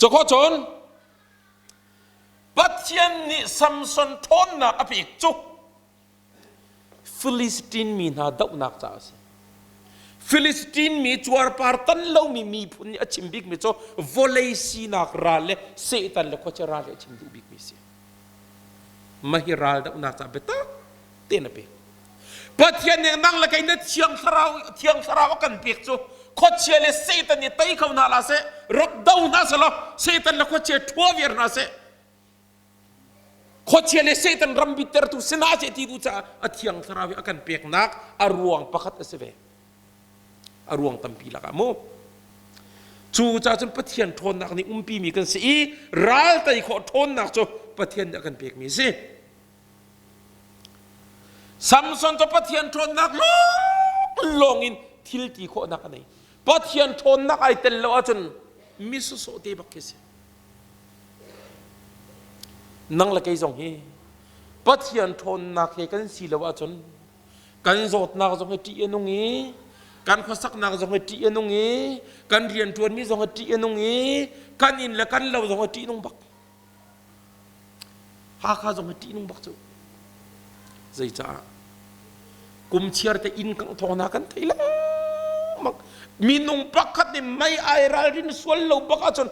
Cawkhaw cun Pathian nih Samson ṭhawnnak a pek cu Filistin mi hna dohnak caah a si. Filistin mi cuarpar tan lomi miphun nih a chim bikmi cu vawlei sinak ral le Satan le khuachia ral he a chim duh bikmi a si. Mah hi ral dohnak caah biatak tein a pek. Pathian nih nang le kei na thiang thlarau thiang thlarau a kan pek cu khuachia le Satan nih tei kho hna la seh, rak do hna selaw Satan le khuachia ṭhua viar hna seh. Khuachia le Satan ram bittertu si hna seh ti duh caah a thiang thlarau hi a kan peknak a ruang pakhat a si ve. A ruang tampi lakah mu. Cu caah cun Pathian ṭhawnnak nih umpimi kan si i ral tei khawh ṭhawnnak cu Pathian nih a kan pekmi a si. Samson cu Pathian ṭhawnnak lawng in thil ti khawhnak a nei. Pathian ṭhawnnak ai tel lo ahcun mi sawsawh te bak khi si. Nang le kei zong hi Pathian ṭhawnnak he kan si lo ahcun kan zawtnak zong hi ṭih a nung i kan khuasaknak zong hi ṭih a nung i kan rianṭuanmi zong hi ṭih a nung i kan inn le kan lo zong hi ṭih nung bak. Hakha zong hi ṭih nung bak cu. Zeicah? Kum chiar te inn kangh thawng hna kan thei lengmang. Minung pakhat nih mei ai ralrin sual lo bak ahcun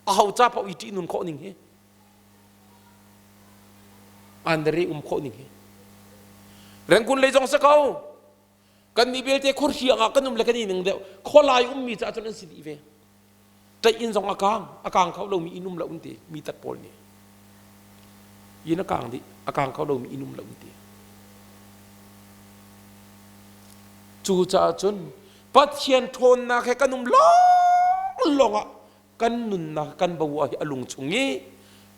aho ca paoh i ṭih nun khawh ning hi an re um khawh ning hi rengkun lei zong si ko kan nih belte khuahriang ah kan um le kan i ning deuh khualai ummi caah cun an si dih ve ṭaih inn zong a kang a kang kho lomi inn um lo an ti mi tat pawl nih inn a kang dih a kang kho lomi inn um lo an ti cu caah cun Pathian ṭhawnnak he kan um lawng lawng ah kan nunnak kan bawah hi a lung chung i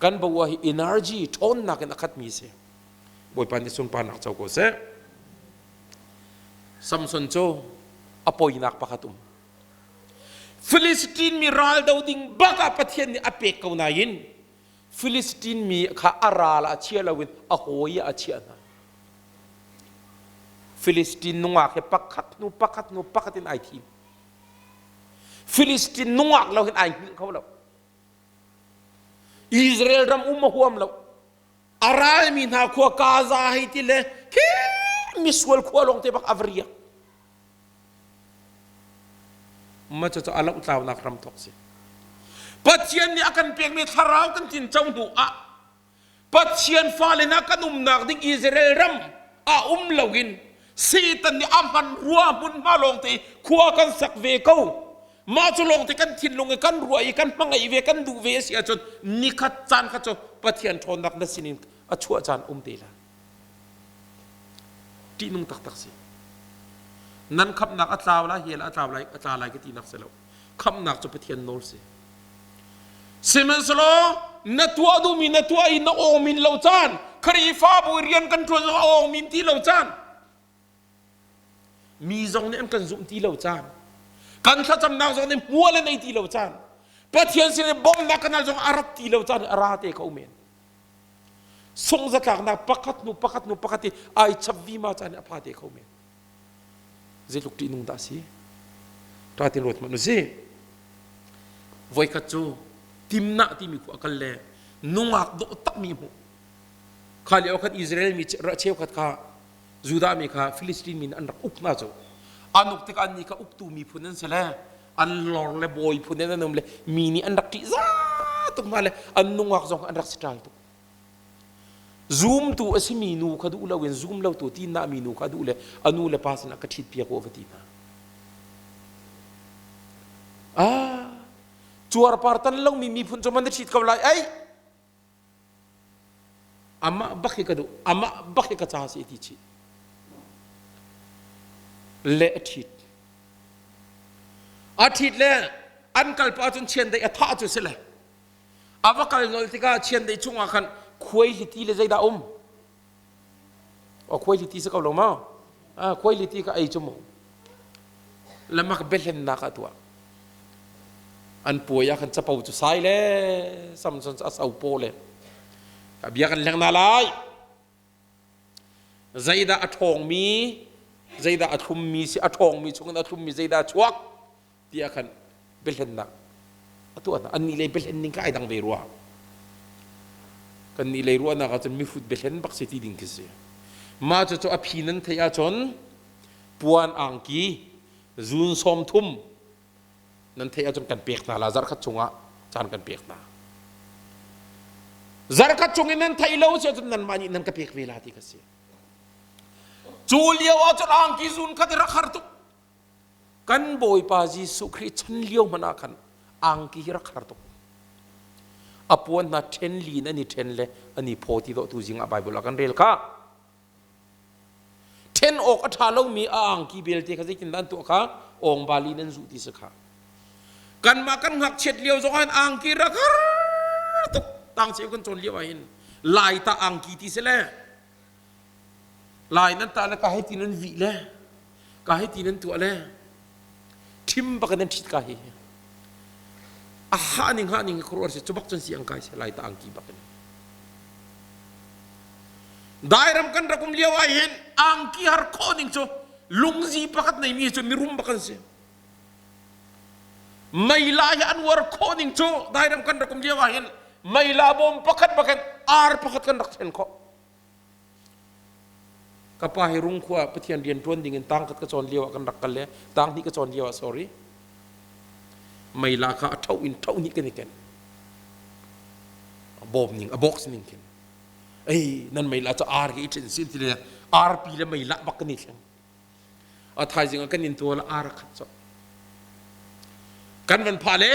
kan bawah hi energy ṭhawnnak in a khatmi si Bawipa nih sunparnak co ko seh Samson cu a poinak pakhat um Philistine mi ral do ding bak ah Pathian nih a pek ko nain Philistine mi kha a ral ah chia loin a hawi ah a chiah hna. Philistine nungak he pakhat hnu pakhat hnu pakhat in ai thim. Philistine nungak lo hin ai hngilh kho lo. Israel ram um a huam lo. A ralmi hna khua Gaza hei ti le khi misual khua lawng te bak a va riak. Ma cu a lohtlaunak ram thawk si. Pathian nih a kan pekmi thlarau kan tin co hnu ah Pathian fale hna kan umnak ding Israel ram ah um loin Satan nih a hman rua hmunhma lawngte khua kan sak ve ko. Mah cu lawngte kan thinlung i kan ruah i kan hmangaih ve kan duh ve a si ahcun nikhat caan kha cu Pathian ṭhawnnak na sinin a chuah caan um te lai. Ṭihnung taktak si. Nan khamhnak a tlau lai, hell a tlau lai, a tla lai ka tinak si lo. Khamhnak cu Pathian nawl si. Sihmanhsehlaw na tuah duhmi na tuah i na awmin lo caan, Khrihfabu rian kan ṭuan zong a awmin ti lo caan, mi zong nih an kan zumh ti lo caan, kan thlacamnak zong nih hmual an ei ti lo caan, Pathian sin i bawmhnak kan hal zong a rat ti lo caan a ra te kho men. Sungzatlaknak pakhat hnu pakhat hnu pakhat i ai chap vima caan i a pha te kho men. Zeitluk ṭihnung dah a si? Ṭha tein ruat hmanh u sih. Voikhat cu Timnah timi khua a kal le nungak dawh takmi hmuh. Kha lio khan Israel mi cheukhat kha Judah mi kha Philistine mi an rak uk hna cu. An uk tikah annih kha uktu miphun an si le an lor le bawi phun in an um le mi nih an rak ṭihzah tuk hna le an nungak zong an rak si ṭal tuk. Zumtu a simi nu kha duh loin zum lotu tinah mi nu kha duh le a nu le pa sinah ka ṭhit piak u va ti hna. Ah, Cuarpar tan lomi miphun cu man na ṭhit ko lai ei. Amah bak hi ka duh, amah bak hi ka ca si ti chih. Le a ṭhit. A ṭhit le an kal pah cun chiandeih a thah cu si le. A va kal nolh tikah chiandeih chungah khan khuaihliti le zeidah um? O khuaihliti si ko lo maw? Ah, khuaihliti kha ei cu mu. Lamak biahlennak ah tuah. An puai ah khan capo cu sai le Samson cu a so paw le. Ka bia kan leng na lai. Zeidah a ṭhawngmi, zeidah a thlummi si, a ṭhawngmi chungin a thlummi zeidah a chuak tiah khan biahlennak a tuah hna. Annih lei biahlen ning kha ai dang ve rua. Kannih lei ruahnak ahcun mihrut biahlen bak si ti ding khi si. Mah cucu a phi nan theih ahcun puan angki zun 30 nan theih ahcun kan pek hna la zarhkhat chungah caan kan pek hna. Zarhkhat chung in nan theih lo si ahcun nanmah nih nan ka pek ve la ti ka si. Cu lio ahcun angki zun khat i rak har tuk. Kan Bawipa Jesuh Khrih chan lio hmanh ah khan angki hi rak har tuk. A puan hna ṭhen li in an i ṭhen le an i phaw ti dawh tu zing ah Bible ah kan rel kha. Ṭhen awk a ṭha lomi a angki belte kha zeitindah an tuah kha awng bali in an zuh ti si kha. Kanmah kan ngakchiat lio zong ah angki rak har tuk. Tangcheu kan cawn lio ah hin lai ta angki ti si le Lai nan tah le ka hei ti nan vih le ka hei ti nan tuah le ṭhim bak in nan ṭhit ka hi a ha ning ha ning khuaruah si cu bak cun si ang kai se lai ta angki bak in dairam kan rak um lio ah hin angki har khawh ning cu lungzi pakhat nei mi cu mirum bak an si meila hi an uar khawh ning cu dairam kan rak um lio ah hin meila bawm pakhat bakin ar pakhat kan rak then khawh Ka pa hi Rungkhua ah Pathian rian ṭuan ding in tangkhat ka cawn lio ah kan rak kal le tanghnih ka cawn lio ah sorry. Meila kha a ṭho in ṭho hnih kan i ken. A bawm ning, a box ning khin. Ei, nan meila cu ar hi i ṭhen sin ti le arpi le meila bak kan i thleng. A thaizing ah kan in tual ar a khat cawk. Kan van pha le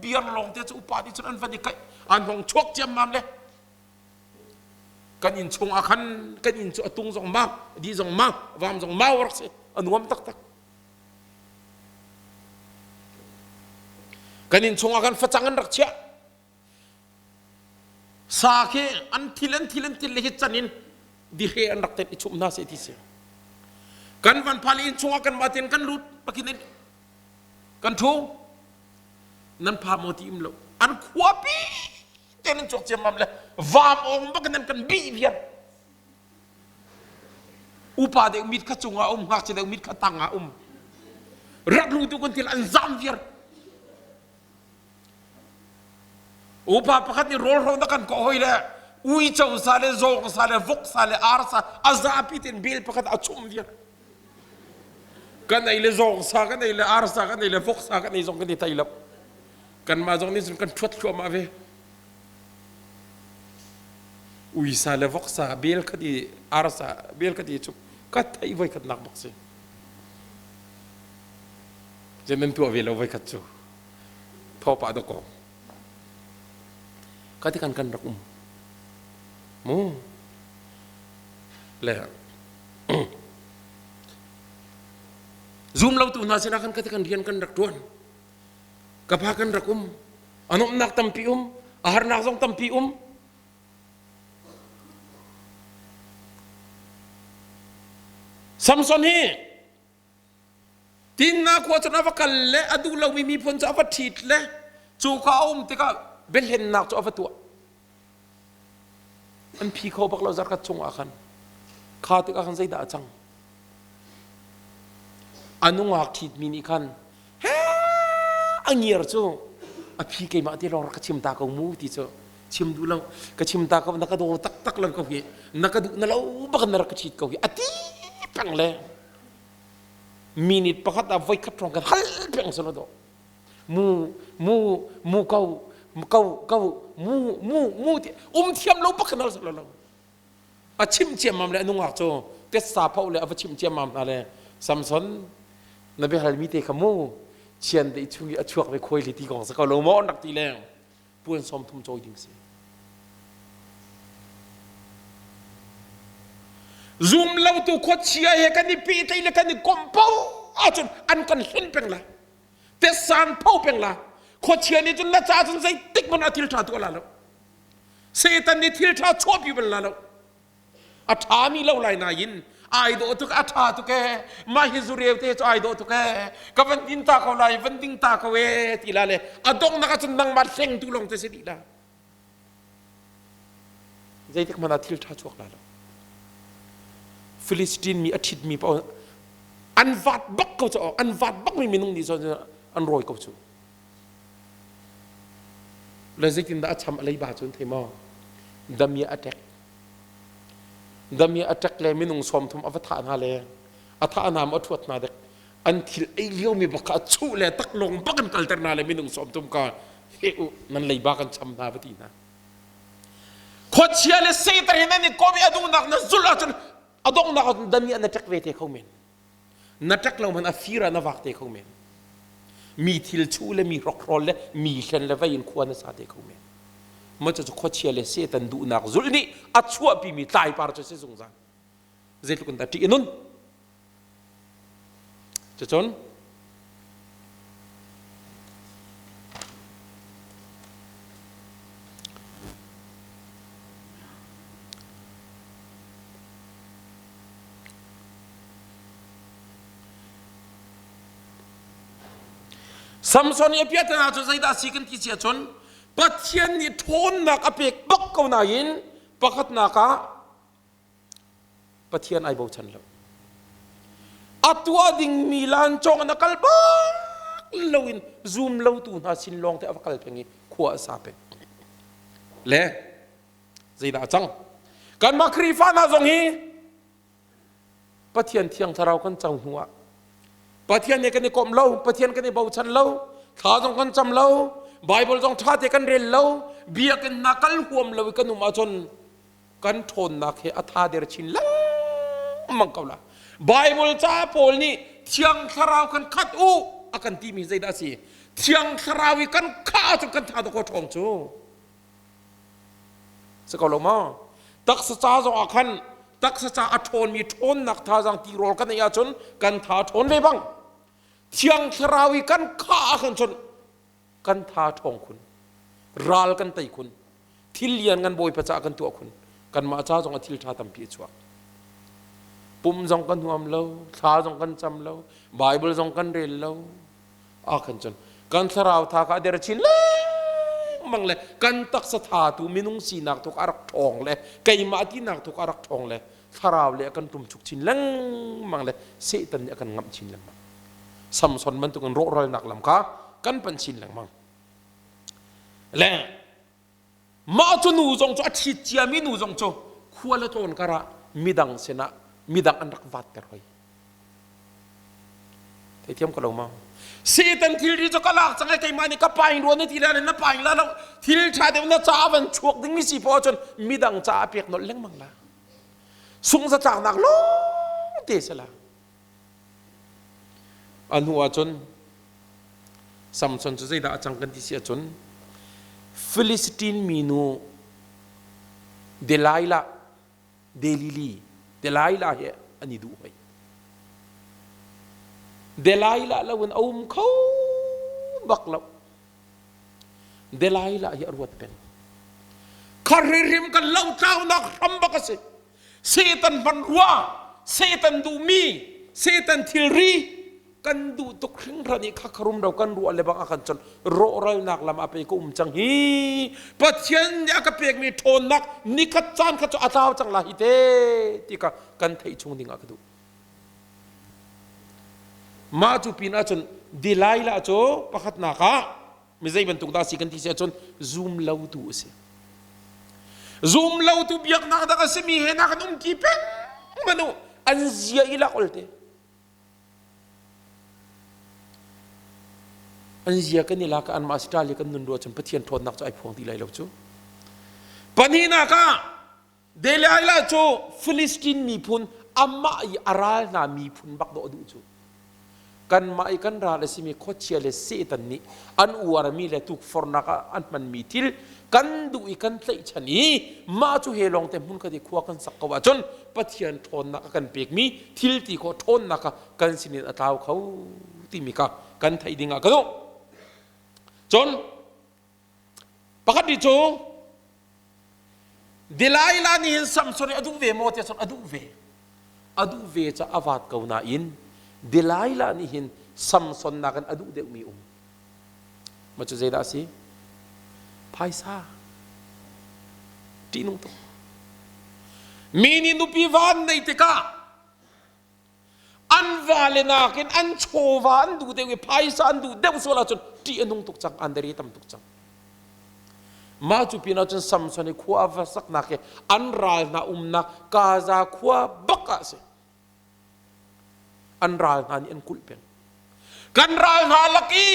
biar lawng te cu upa nih cun an van i kaih an hong chuak ciammam le Kan inn chung ah khan kan inn cu a tung zong mau, di zong mau, vam zong mau rak si. A nuam taktak. Kan inn chung ah khan facang an rak chiah. Sa khi an thil an thil an thil le hi can in dihre an rak tet i chum hna se ti si. Kan van phal inn chung ah kan mah ten kan lut pakin in kan thu nan pha maw ti im lo an khuapi te nan chuak ciammam le vam ong bak nan kan bih viar upa deuh mit kha cungah um ngakchia deuh mit kha tangah um rak lu tu kan thil an zam viar upa pakhat nih rawl hro na kan kawh hoi le uico sa le zawng sa le vok sa le ar sa a zapi ten bel pakhat a chum viar kan ei le zawng sa kan ei le ar sa kan ei le vok sa kan ei zong kan i thei lo Kanmah zong nih cun kan ṭhuat thluahmah ve. Uisa le voksa bel khat i arsa bel khat i cu ka theih voi khat nak bak si. Zen nan tuah ve lo voi khat cu. Thawpa da ko. Ka ti kan kan rak um. Mu. Le zum lo tu hna sinah khan ka ti kan rian kan rak ṭuan. Ka pa kan rak um. A nuamhnak tampi um. A harnak zong tampi um. Samson hi Tinna khua cun a va kal le a duh lomi miphun cu a va ṭhit le cu ka a um tikah biahlennak cu a va tuah. An phi kho bak lo zarkhat chungah khan. Kha tikah khan zeidah a cang? A nungak ṭhitmi nih khan a ngiar cu a phi keimah te lawng rak ka chim ta ko mu ti cu chim duh lo ka chim ta ko na ka daw taktak lo ko hi na ka duh na lo bak na rak ka ṭhit ko hi a ti peng le minute pakhat ah voi khat hrawng kan hal peng selo do mu mu mu ko ko ko mu mu mu ti um thiam lo bak kan hal selo lo A chimh ciammam le a nungak cu tetsa phoh le a va chimh ciammam hna le Samson na biahalmi te kha mu Chiandeih chung i a chuak ve khuai li ti kong si ko lo maw an rak ti leng. Puan 30 cawi ding si. Zum lo tu khuachia he kan i pehtlaih le kan i komh paoh ahcun an kan hlen peng lai. Tesan pho peng la. Khuachia nih cun na ca cun zeitik hmanh ah thil ṭha tuah la lo. Satan nih thil ṭha chuahpi bal la lo. A ṭhami lo lai nain ai dawh tuk a ṭha tuk ee mah hi zureu te cu ai dawh tuk ee ka van din ta ko lai van ding ta ko ee ti la le a donghnak ah cun nangmah hlengtu lawng te si dih la. Zeitik hmanh ah thil ṭha chuak la lo. Philistine mi a ṭhitmi paoh an vat bak ko cu an vat bak mi minung nih cun an rawi ko cu. Le zeitindah a cham a leiba cu an thei maw? Damia a ṭek. Damia a ṭek le minung 30 a va thah hna le a thah hna ma a ṭhuat hna dek an thil ei liomi bak kha a chuh le taklawng bak in kalter hna le minung 30 ka he u nan leiba kan cham hna va ti hna. Khuachia le Satan hi nan i kom i a duhnak na zulh ahcun a donghnak ahcun damiah na ṭek ve te kho men. Na ṭek lo hmanh a fir ah na vak te kho men. Mi thil chuh le mi hrokhrawl le mi hlen le vei in khua na sa te kho men. Maw cu khuachia le Satan duhnak zulh nih a chuahpimi tlaipar cu si zungzal. Zeitluk in dah ṭih a nun. Cucun Samson i a piahtana cu zeidah a si kan ti si ahcun Pathian nih ṭhawnnak a pek bak ko nain pakhatnak ah Pathian ai bochan lo. A tuah dingmi lancawng in a kal bak loin zum lotu hna sin lawng te a va kal peng i khua a sa peng. Le zeidah a cang? Kanmah Khrihfa hna zong hi Pathian thiang thlarau kan co hnu ah Pathian he kan i komh lo, Pathian kan i bochan lo, thla zong kan cam lo, Bible zong ṭha te kan rel lo, biakinn hna kal huam lo i kan um ahcun kan ṭhawnnak he a tha der chin lengmang ko la. Bible ca Paul nih thiang thlarau kan khat u a kan timi zeidah a si? Thiang thlarau i kan khah ahcun kan tha dawkaw ṭhawng cu. Si ko lo maw? Taksa ca zong ah khan taksa ca a ṭhawnmi ṭhawnnak thazaang tirawl kan ei ahcun kan tha ṭhawn ve bang. Thiang thlarau i kan khah ahkhan cun kan tha ṭhawng khun. Ral kan tei khun. Thil lian ngan Bawipa caah kan tuah khun. Kanmah ca zong ah thil ṭha tampi a chuak. Pum zong kan huam lo, thla zong kan cam lo, Bible zong kan rel lo. Ah khan cun kan thlarau tha kha a der chin lengmang le kan taksa tha tu minung sinak tu a rak ṭhawng le keimah tinak tu a rak ṭhawng le thlarau le a kan ṭumchuk chin lengmang le Satan nih a kan ngamh chin lengmang. Samson bantukin rawhralnak lam kha kan pan chin lengmang. Le mah cu nu zong cu a ṭhit ciami nu zong cu khual a tlawn karah midang sinah midang an rak vatter hoi. Theithiam ko lo ma? Satan thilri cu ka lak cang ai keimah nih ka paing ruan na ti la na paing la lo thil ṭha deuh na ca van chuak ding mi si poah cun midang ca a pek nolh lengmang la. Sung zatlaknak lawng te si la. A hnu ahcun Samson cu zeidah a cang kan ti si ahcun Philistine minu Delilah Delili Delilah he an i duh hoi. Delilah lo in a um kho bak lo. Delilah hi a ruat peng. Kha hrimhrim kan lotlaunak hram bak a si. Satan hmanrua, Satan duhmi, Satan thilri kan duh tuk hringhran i kha kharum ro kan ruah le bang a kan chon rawhralnak lam a pe ka um cang hi Pathian nih a ka pekmi ṭhawnnak nikhat caan kha cu a tlau cang la hi te ti kha kan theih chung ding ah ka duh mah cu pin ahcun Delilah cu pakhatnak ah mi zei bantuk dah si kan ti si ahcun zum lotu a si zum lotu biaknak dak a simi he na kan um ti peng manu an zia i lak olte an zia kan i lak an mah sitali kan nun rua cun pathian ṭhawnnak cu ai phuang ti lai lo cu pahnihnak ah Delilah cu Philistine miphun amah i a ral hna miphun bak dawh a duh cu. Kanmah i kan ral a simi khuachia le Satan nih an uarmi le tukforhnak ah an hmanmi thil kan duh i kan tlaihchan i mah cu he lawngte hmun khat i khua kan sak ko ahcun Pathian ṭhawnnak a kan pekmi thil ti khawh ṭhawnnak kha kan sinin a tlau kho timi kha kan theih ding ah ka duh. Cun pakhat ni cu Delilah nih hin Samson hi a duh ve maw tiah cun a duh ve. A duh ve ca a vaat ko nain Delilah nih hin Samson nakin a duh deuhmi um. Mah cu zeidah a si? Phaisa. Ṭihnung tuk. Mi nih nupi van nei tikah an vale nakin an chawva an duh deuh i phaisa an duh deuh sual ahcun ṭih a nung tuk cang an dari tam tuk cang mah cu pinah cun Samson i khua a va saknak hi an ral hna umnak Gaza khua bak ah si an ral hna nih an kulh peng kan ral hna lak i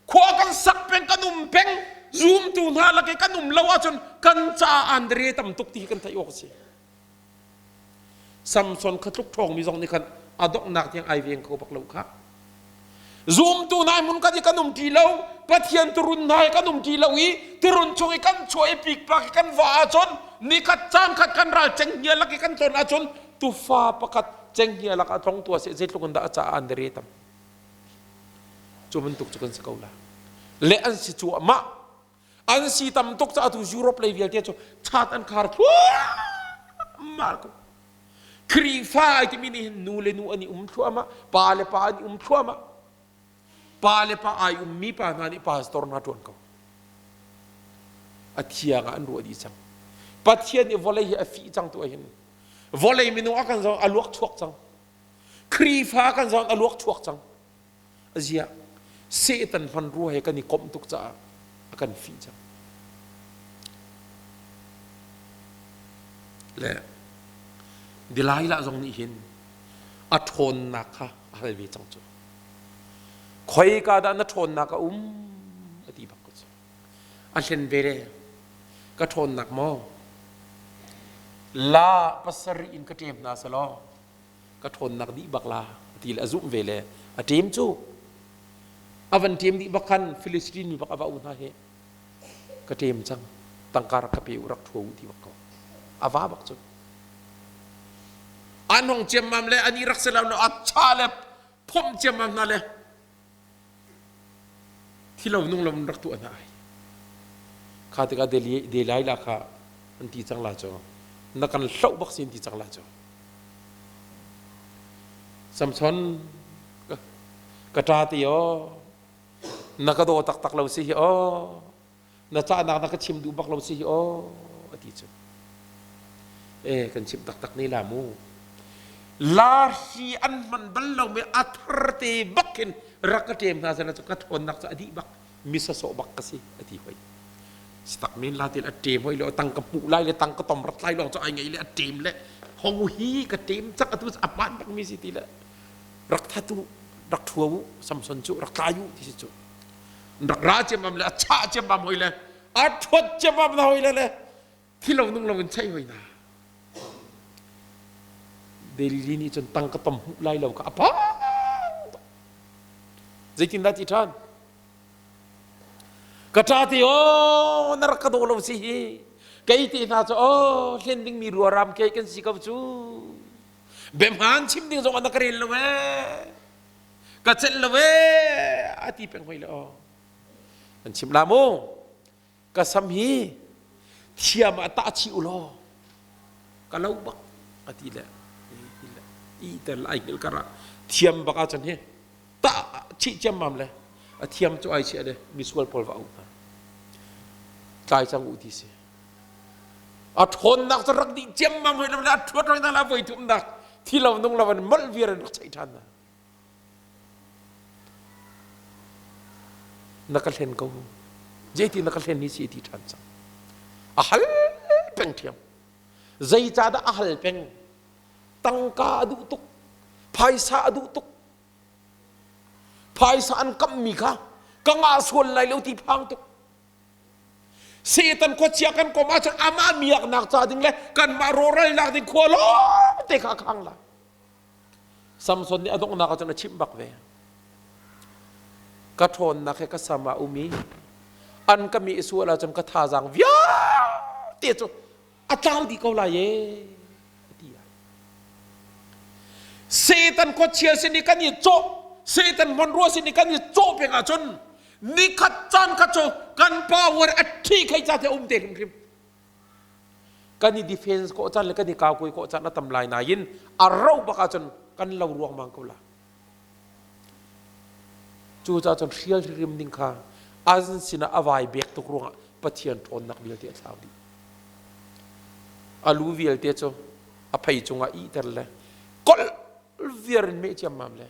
khua kan sak peng kan um peng zumtu hna lak i kan um lo ahcun kan caah an re tam tuk ti hi kan theih awk a si Samson kha tluk ṭhawngmi zong nih khan a donghnak tiang ai veng kho bak lo kha. Zumtu hna hmun kan i kan um ṭi lo, Pathian turun hna i kan um ṭi lo i turun chung i kan chuah i pikpak i kan va ahcun nikhat caan khat kan ral cenghngia lak i kan tlawn ahcun tufa pakhat cenghngia lak ah tlong tua seh zeitluk in dah a caah an re tam. Cu bantuk cu kan si ko la. Le an si cuahmah. An si tam tuk caah tu Europe lei vialte cu chat an khar thluahmah ko. Khrihfa ai timi nih hin nu le nu an i um thluahmah, pa le pa an i um thluahmah. Pa le pa ai ummi pa hna nih pastor hna ṭuan ko. A thiang ah an ruah dih cang. Pathian nih vawlei hi a fih cang tu hin. Vawlei minung a kan zong a luak chuak cang. Khrihfa kan zong a luak chuak cang. Aziah Satan hmanrua he kan i komh tuk caah a kan fih cang. Le Delilah zong nih hin a ṭhawnnak kha a hal ve cang cu. Khoika dah na ṭhawnnak a um a ti bak ko cu. A hlen ve le ka ṭhawnnak maw la pasarih in ka ṭem hna selaw ka ṭhawnnak dih bak la ti le a zumh ve le a ṭem cu a van ṭem dih bak khan Philistine mi bak a va u hna hi ka ṭem cang tangka rak ka pe u rak ṭhua u ti bak ko a va bak cu an hong ciammam le ani rak si lo a cha le phomh ciammam hna le Thilo nung lo in rak tuah hna ai. Kha tikah Delilah kha an ti cang la cu. Na kan hloh bak si an ti cang la cu. Samson ka ṭa ti aw na ka daw taktak lo si hi aw na cahnak na ka chim duh bak lo si hi aw a ti cu e kan chimh taktak ne la mu la hi an hman bal lo mi a thar te bak hin rak ka ṭem hna sana cu ka ṭhawnnak cu a dih bak misa sawh bak ka si a ti hoi sitak men la til a ṭem hoi lo tang ka hmuh lai le tang ka tom rat lai lawng cu ai ngei le a ṭem le hong hi ka ṭem cak atu a hmaan bak mi si ti le rak thatu rak ṭhua u Samson cu rak tlai u ti si cu rak ra ciammam le a chah ciammam hoi le a ṭhuat ciammam na hoi le le thilo nung lo in chei hoi na Delhi nih cun tang ka tom hmuh lai lo kha a phang zeitin dah ti ṭhan ka ṭa ti aw na rak ka daw lo si hi kei te hna cu aw hlen dingmi ruaram ke kan si ko cu biahmaan chim ding zong ah na ka rel lo ee ka celh lo ee a ti peng hoi le aw an chim la mu ka sam hi thiam ah tah chih u law ka lo bak a ti le i tel ai hngilh kar ah thiam bak ahcun hi tah chih ciammam le a thiam cu ai chiah le misual pawl va au hna tlai cang u ti si a ṭhawnnak cu rak dih ciammam hoi lo le a ṭhuat hoi na la voi thumnak thi lo nung lo in molh viar in rak cheih ṭhan na na ka hlen ko zeiti na ka hlen hi si ti ṭhan cang a hal peng ṭhiam zeicahdah a hal peng tangka a duh tuk phaisa a duh tuk phaisa an kamhmi kha ka ngah sual lai lo ti phang tuk Satan khuachia kan kom ahcun amah miaknak ca ding le kanmah rawhralnak ding khua lawng te kha a khang lai. Samson nih a donghnak ahcun a chimh bak ve. Ka ṭhawnnak he ka sam ah um i an ka meh sual ahcun ka thazaang vialte cu a tlau dih ko lai ee ti ai. Satan khuachia sin i kan i cawh, Satan hmanrua sin i kan i cawh peng ahcun nikhat caan khat cu kan power a ṭhi khei ca te um te hrimhrim. Kan i defense kawh caan le kan i kaukuai kawh caan a tam lai nain a rauh bak ahcun kan lo ruangmang ko la. Cucaah cun hrial hrim ding kha an sinah a vai bek tuk ruangah Pathian ṭhawnnak vialte a thlau dih. A lu vialte cu a phei cungah ihter le kolh viar in meh ciammam le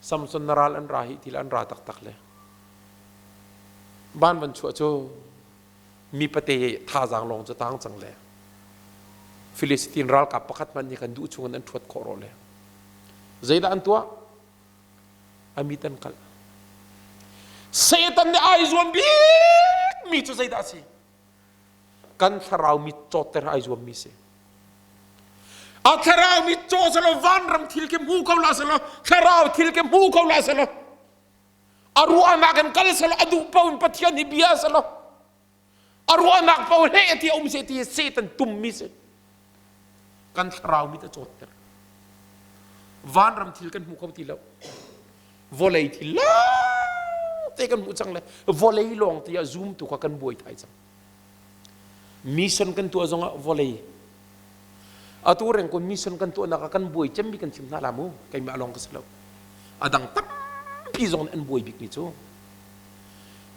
Samson na ral an ra hi ti le an ra taktak le ban van chuah cu mi pate thazaang lawng cu tang cang le Filistin ralkap pakhat hmanh nih kan duh chungin an ṭhuat khawh rawh le zeidah an tuah a mit an kalh Satan nih ai zuam bik mi cu zeidah a si kan thlarau mit cawtter ai zuam mi si a thlarau mit caw selaw vanram thil ke hmu ko la selaw thlarau thil ke hmu ko la selaw a ruahnak in kal selaw a duh paoh in Pathian hi bia selaw a ruahnak paoh hleh ti a um se ti Satan tum mi si kan thlarau mit a cawtter vanram thil kan hmu kho ti lo vawlei thil te kan hmuh cang le vawlei lawng te ah zoom tu kha kan buai thai cang mission kan tuah zongah vawlei atu reng kun mission kan tuahnak ah kan buai cemmi kan chim hna la mu keimah lawng ka si lo a dang tampi zong nih an buai bikmi cu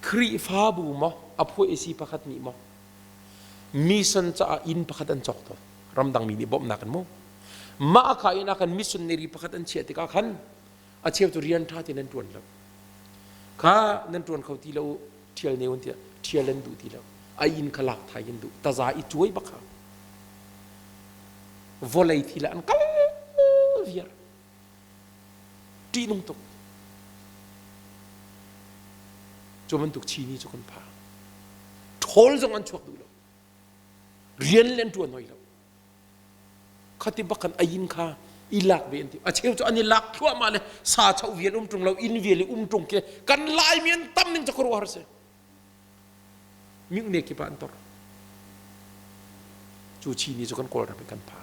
Khrihfabu maw a phuah si pakhat nih maw mission caah inn pakhat an cawk tawn ramdang mi nih bawmhnak in mu mah kha inn ah khan missionary pakhat an chiah tikah khan a cheu cu rian ṭha tein an ṭuan lo kha nan ṭuan kho ti lo ṭhial ne un tiah ṭhial an duh ti lo a inn kha lak thai in duh taza i cuai bak kha vawlei thil ah an kal viar ṭihnung tuk cu bantuk chini cu kan pha ṭhawl zong an chuak duh lo rian le an ṭuan hoi lo khati bak kan ayin kha i lak ve an ti a cheu cu an i lak thluahmah le sa cho vial um ṭung lo inn vial i um ṭung khi kan laimi an tam ning cu khuaruahhar si mihne kip ah an tor cu chini cu kan kawlram in kan pha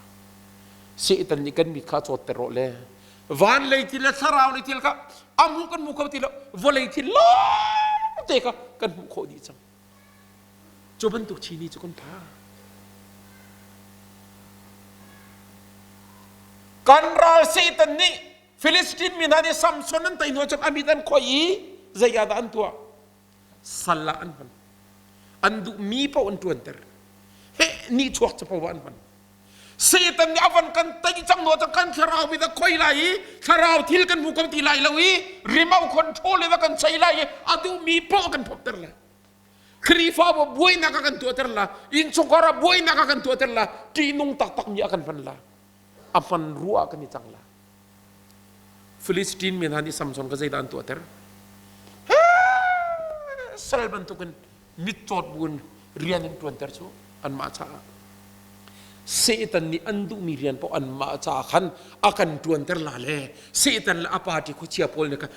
Satan nih kan mit kha cawtter rawh le van lei thil le thlarau lei thil kha a hmu kan hmu kho ti lo vawlei thil lawng te kha kan hmuh khawh dih cang cu bantuk chini cu kan pha kan ral Satan nih Philistine mi hna nih Samson an tei hnu cun a mit an khoi i zei ah dah an tuah sal ah an hman an duhmi paoh an ṭuanter he nihchuak capo ah an hman Satan nih a van kan tei cang naw kan thlarau mi da khoi lai i thlarau thil kan hmu ko ti lai lo i remote control in a kan chei lai i a duhmi paoh kan phopter lai Khrihfabu buainak a kan tuahter la innchungkhar ah buainak a kan tuahter la ṭihnung taktak mi a kan hman la a hman ruah kan i cang la Philistine mi hna nih Samson kha zeidah an tuahter? Sal bantukin mitcawt buin rian an ṭuanter cu anmah caah. Satan nih an duhmi rian paoh anmah caah khan a kan ṭuanter la le Satan le a party khuachia pawl nih khan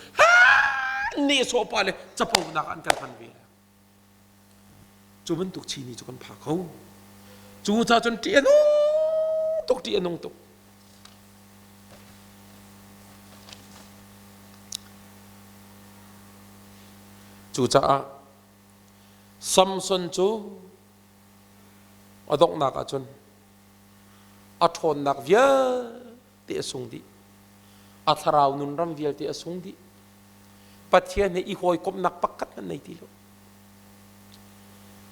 nehsawh pa le caponak an kan hman ve. Cu bantuk chini cu kan pha kho. Cu ca cun ṭih a nung tuk, ṭih a nung tuk. Cucaah Samson cu a donghnak ahcun a ṭhawnnak vialte a sung dih. A thlarau nun ram vialte a sung dih. Pathian he i hawikomhnak pakhat hmanh nei ti lo.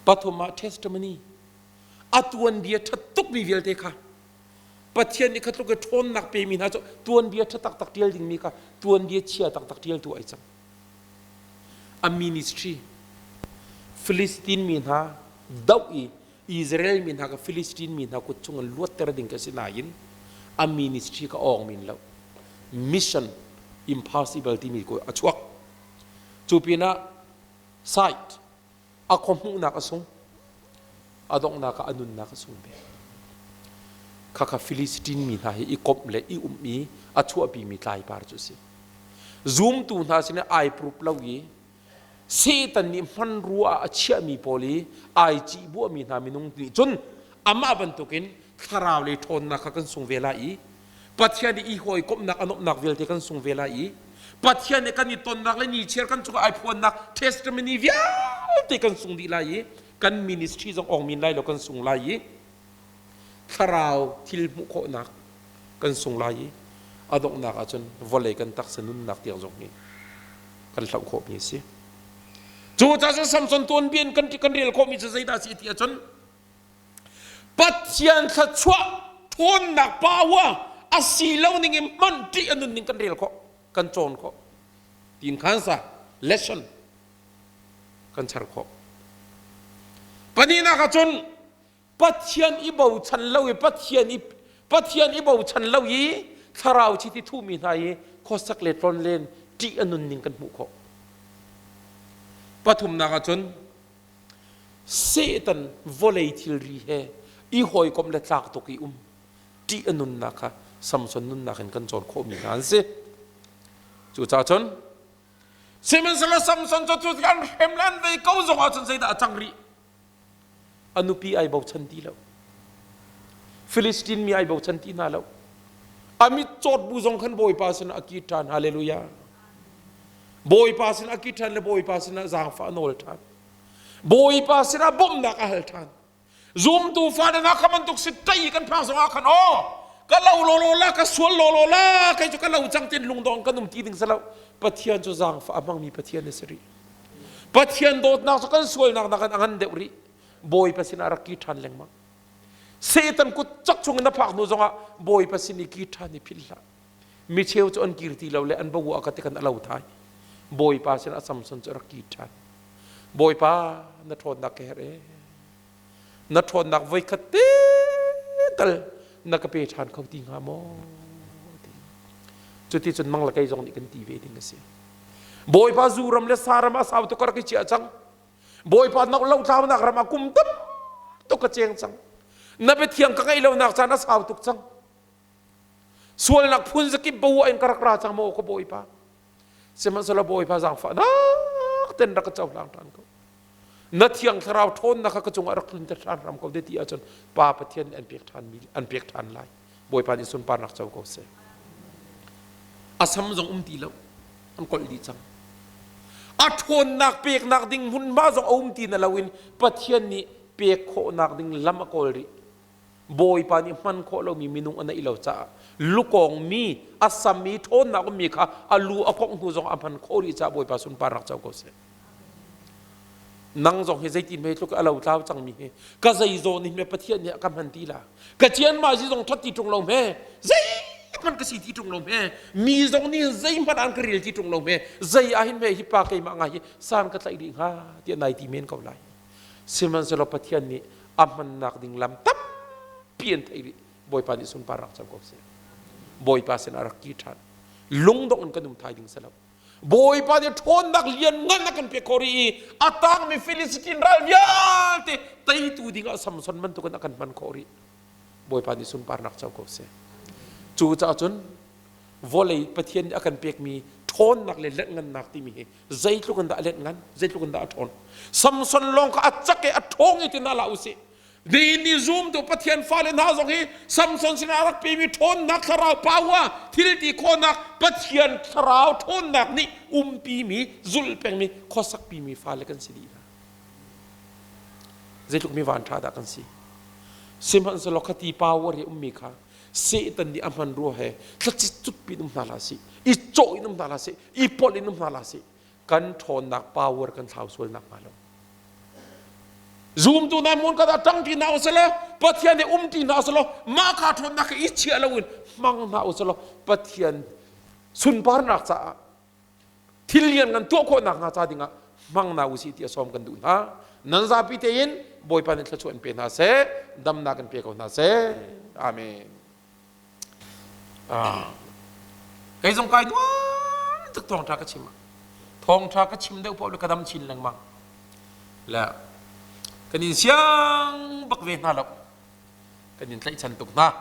Pathum ah testimony a tuanbia ṭhat tukmi vialte kha Pathian nih kha tluk i ṭhawnnak pemi hna cu tuanbia ṭha taktak ṭial dingmi kha tuanbia chia taktak ṭialtu ai cang. A ministry Philistine mi hna doh i Israel mi hna kha Philistine mi hna kut chung in luatter ding ka si nain a ministry ka awng min lo. Mission impossible timi ko a chuak. Cu pinah sight a khua hmuhnak a sung a donghnak ah a nunnak a sung ve. Khakha Philistine mi hna hi i komh le i um i a chuahpimi tlaipar cu a si. Zumtu hna sinah ai prup lo i Satan nih hmanrua ah a chiahmi pawl i ai cihbuahmi hna minung nih cun amah bantukin thlarau lei ṭhawnnak kha kan sung ve lai i Pathian nih i hawikomhnak a nuamhnak vialte kan sung ve lai i Pathian nih kan i tonnak le nichiar kan cungah ai phuannak testimony vialte kan sung dih lai i kan ministry zong ong min lai lo kan sung lai i thlarau thil hmuh khawhnak kan sung lai i a donghnak ahcun vawlei kan taksa nunnak tiang zong hi kan hloh khawhmi a si. Cu caah Samson tuanbia in kan kan rel khawhmi cu zeidah a si ti ahcun Pathian thluachuah ṭhawnnak power a si lo ning in hman ṭih a nun ning kan rel khawh kan cawn khawh tin khan sa lesson kan char khawh. Pahnihnak ahcun Pathian i bochan lo i Pathian i Pathian i bochan lo i thlarau chiti thuhmi hna i khuasak le tlonlen ṭih a nunning kan hmuh khawh. Pathumnak ahcun Satan vawlei thilri he i hawikomh le tlak tuk i um ṭih a nunnak kha Samson nunnak in kan cawn khawhmi hna an si. Cucaah cun sihmanhsehlaw Samson cu cu an hrem le an vei ko zong ahcun zeidah a cang rih? A nupi ai bochan ti lo. Filistin mi ai bochan ti hna lo. A mit cawt bu zong khan Bawipa sinah a kir ṭhan. Hallelujah. Bawipa sinah a kir ṭhan le Bawipa sinah zaangfah a nawl ṭhan. Bawipa sinah bawmhnak a hal ṭhan. Zumtu fa na kha bantuk si ṭai kan phang zongah khan aw ka lo lawlaw la ka sual lawlaw la kei cu ka lo cang tin lungdong kan um ti ding si lo. Pathian cu zaangfah a hmangmi Pathian a si rih. Pathian dawtnak cu kan sualnak nakin a ngan deuh rih. Bawipa sinah rak ki ṭhan lengmang. Satan kut cak chung in na phak hnu zongah Bawipa sin i ki ṭhan i philh hlah. Mi cheu cu an kir ti lo le an bawu a ka ti kan a lo thai. Bawipa sinah Samson cu rak ki ṭhan. Bawipa na ṭhawnnak ka herh ee. Na ṭhawnnak voikhat te tal na ka pe ṭhan kho ti hnga maw? Cuti cun mang le kei zong nih kan ti ve ding a si. Bawipa zu ram le sa ram a sau tuk ka rak i chiah cang. Bawipa nok lo tlaunak ram ah kum tam tuk ka cheng cang. Na biathiang ka ngeih lonak caan a sau tuk cang. Sualnak phun zakip bo in ka rak ra cang maw ka Bawipa. Sihmanhsehlaw Bawipa zaangfahnak ten rak ka cohlang ṭhan ko. Na thiang thlarau ṭhawnnak kha ka cungah rak tlunter ṭhan hram ko de ti ahcun Pa Pathian nih an pek ṭhan mi an pek ṭhan lai. Bawipa nih sunparnak co ko seh. A sam zong um ti lo. An kolh dih cang. A ṭhawnnak peknak ding hmunhma zong a um ti na loin Pathian nih pek khawhnak ding lam a kawl rih. Bawipa nih hman khawh lomi minung a neih lo caah lukawng mi a sam i ṭhawnnak ummi kha a lu a kongh hnu zong a hman khawh rih caah Bawipa sunparnak co ko seh. Nang zong hi zeitin hme tluk a lo tlau cangmi hi ka zei zawn hi me Pathian nih a ka hman ti la ka cian ma zi zong ṭhat ti ṭung lo hme zeihmanh ka si ti ṭung lo hme mi zong nih zeihmanh an ka rel ti ṭung lo hme zei ah hin hme hi pa keimah ngai hi san ka tlaih rih hnga tiah nai ti men ko lai. Sihmanhsehlaw Pathian nih a hmannak ding lam tampi an theih rih. Bawipa nih sunparnak co ko seh. Bawipa sinah rak ki ṭhan. Lungdongh in kan um thai ding si lo. Bawipa nih ṭhawnnak lian ngan a kan pek khawh rih i a tangmi Filistin ral vialte teitu dingah Samson bantukin a kan hman khawh rih. Bawipa nih sunparnak co ko seh. Cu caah cun vawlei Pathian nih a kan pekmi ṭhawnnak le letngannak timi hi zeitluk in dah a let ngan zeitluk in dah a ṭhawn Samson lawng kha a cak i a ṭhawng i ti na la usih ni ni zumtu Pathian fale hna zong hi Samson sinah a rak pemi ṭhawnnak thlarau power thil ti khawhnak Pathian thlarau ṭhawnnak nih umpimi zulh pengmi khuasakpimi fale kan si dih hna zeitluk mi van ṭha dah kan si sihmanhsehlaw khati power hi ummi kha Satan nih a hman rua he thlacit cut pin um hna hlah sih i cawh in um hna hlah sih i polh in um hna hlah sih kan ṭhawnnak power kan thlau sual nak hnga lo zumtu na mun ka dah ṭang ti hna usih Pathian nih um ti hna usih mah kha ṭhawnnak i chiah loin hmang hna usih Pathian sunparnak caah thil lian ngan tuah khawh nak hnga ca dingah hmang hna usih ti a sawm kan duh hna nan zapi tein Bawipa nih thluachuah in pe hna seh damnak in pe ko hna seh amen Kei zong kai nuam tuk thawngṭha ka chim. Thawngṭha ka chim deuh paoh le ka dam chin lengmang. Le kan in siang bak ve hna lo. Kan in tlaihchan tuk hna.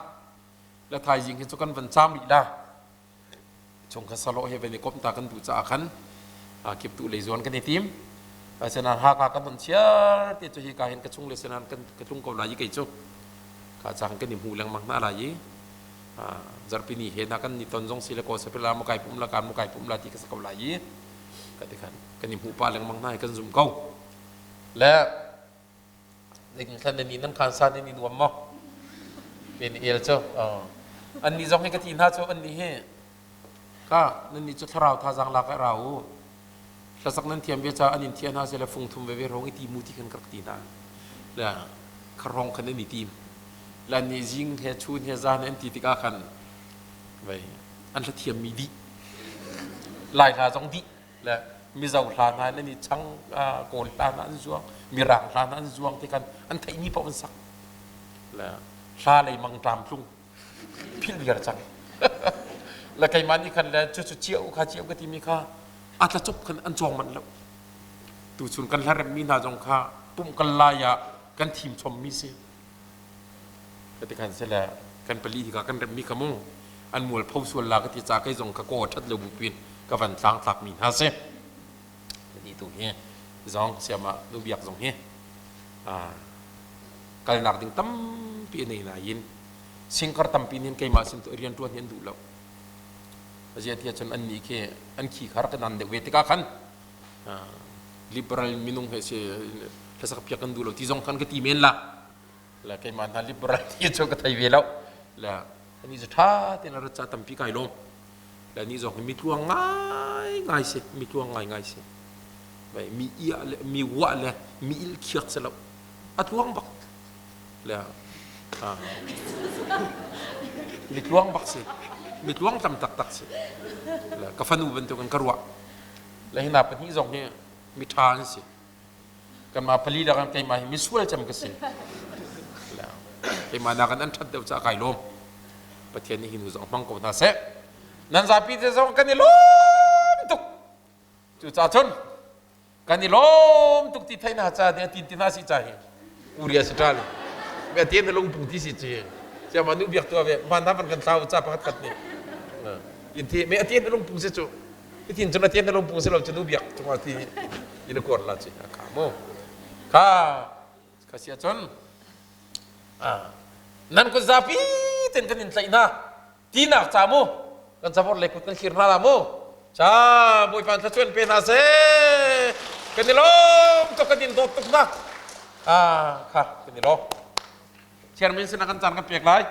La thaizing hi cu kan van caam rih la. Chung kha salo he van i komh ta kan duh caah khan kip tu lei zuan kan i tim. Senan Haka kan on chiar te cu hi ka hin ka chung le senan kan ka tlung ko lai i kei cu. Ka cang kan i hmu lengmang hna lai i zarhpini he na kan ni ton zong si le ko sapila mu kai pum la kan mu kai pum la ti ka sa ko lai i ka ti khan kan i hmu pa lengmang hna i kan zum ko. Le Zeitin nan ni nan khan sa nan i nuam maw? Men el cu an nih zong hi ka ti hna cu an nih hi ka nan nih cu thlarau thazaang lak ah ra u hlasak nan thiam ve ca an in thiah hna seh le fung thum veve rong i ti mu ti khan ka rak ti hna le kharong khan an i tim le an nih zing he chun he zan an ti tikah khan vei an hla thiam mi dih lai hla zong dih le Mizo hla hna in an i chang Kawl hla hna an zuang Mirang hla hna an zuang ti khan an theihmi paoh an sak le hla lei mang tlam tlung philh viar cang le keimah nih khan le cucu ciau kha ciau ka timi kha a tlacop khan an cawng manh lo tuchun kan hla remmi hna zong kha pumh kal lai ah kan thim chommi si Ka ti khan sile kan pali hi kan remmi kha mu an mual pho sual la ka ti ca kei zong ka kaw ṭhat lo bu pin ka van tlang tlak mi hna si ni tu hi zong siama nu biak zong hi kalnak ding tampi nei na in singkar tampi nin keimah sin tu rian ṭuan hi an duh lo azia tia cun an ni khi an khi khar kan an deuh ve tikah khan liberal minung he si hlasak piak kan duh lo ti zong khan ka ti men la la keimah hna liberal ti cu ka thei ve lo la ani cu tha tein rat ca tampi kai lawm la ni zong hi mi tluang ngai ngai si mi tluang ngai ngai si bai mi ia le mi wa le mi il khiak se lo a tluang bak le mi tluang bak si mi tluang tam tak tak si la ka fanu bantuk in ka ruah le hina pahnih zong hi mi ṭha an si kanmah pali la kan keimah hi misual cem ka si keimah nakin an ṭhat deuh caah kai lawm Pathian nih hi nu zong hmang ko hna seh nan zapi te zong kan i lawm tuk cucaah cun kan i lawm tuk ti thei na ca te tin ti hna si ca hi uria si ṭal me te na lungpung ti si ci siama nu biak tu ave man na van kan thlau ca pakhat khat nih in ti me ate na lungpung si cu itin cun ate na lungpung si lo cu nu biak cungah ti in a kuar la ci kha mu kha ka sia cun nan kut zapi ten kan in tlaih hna tinak ca mu kan cavor le kut kan thlir hna la mu cha bawipa thluachuan pe hna seh kan i lawm tuk kan in dawt tuk hna ah kha kan i lawm chairman sinah kan caan kan pek lai.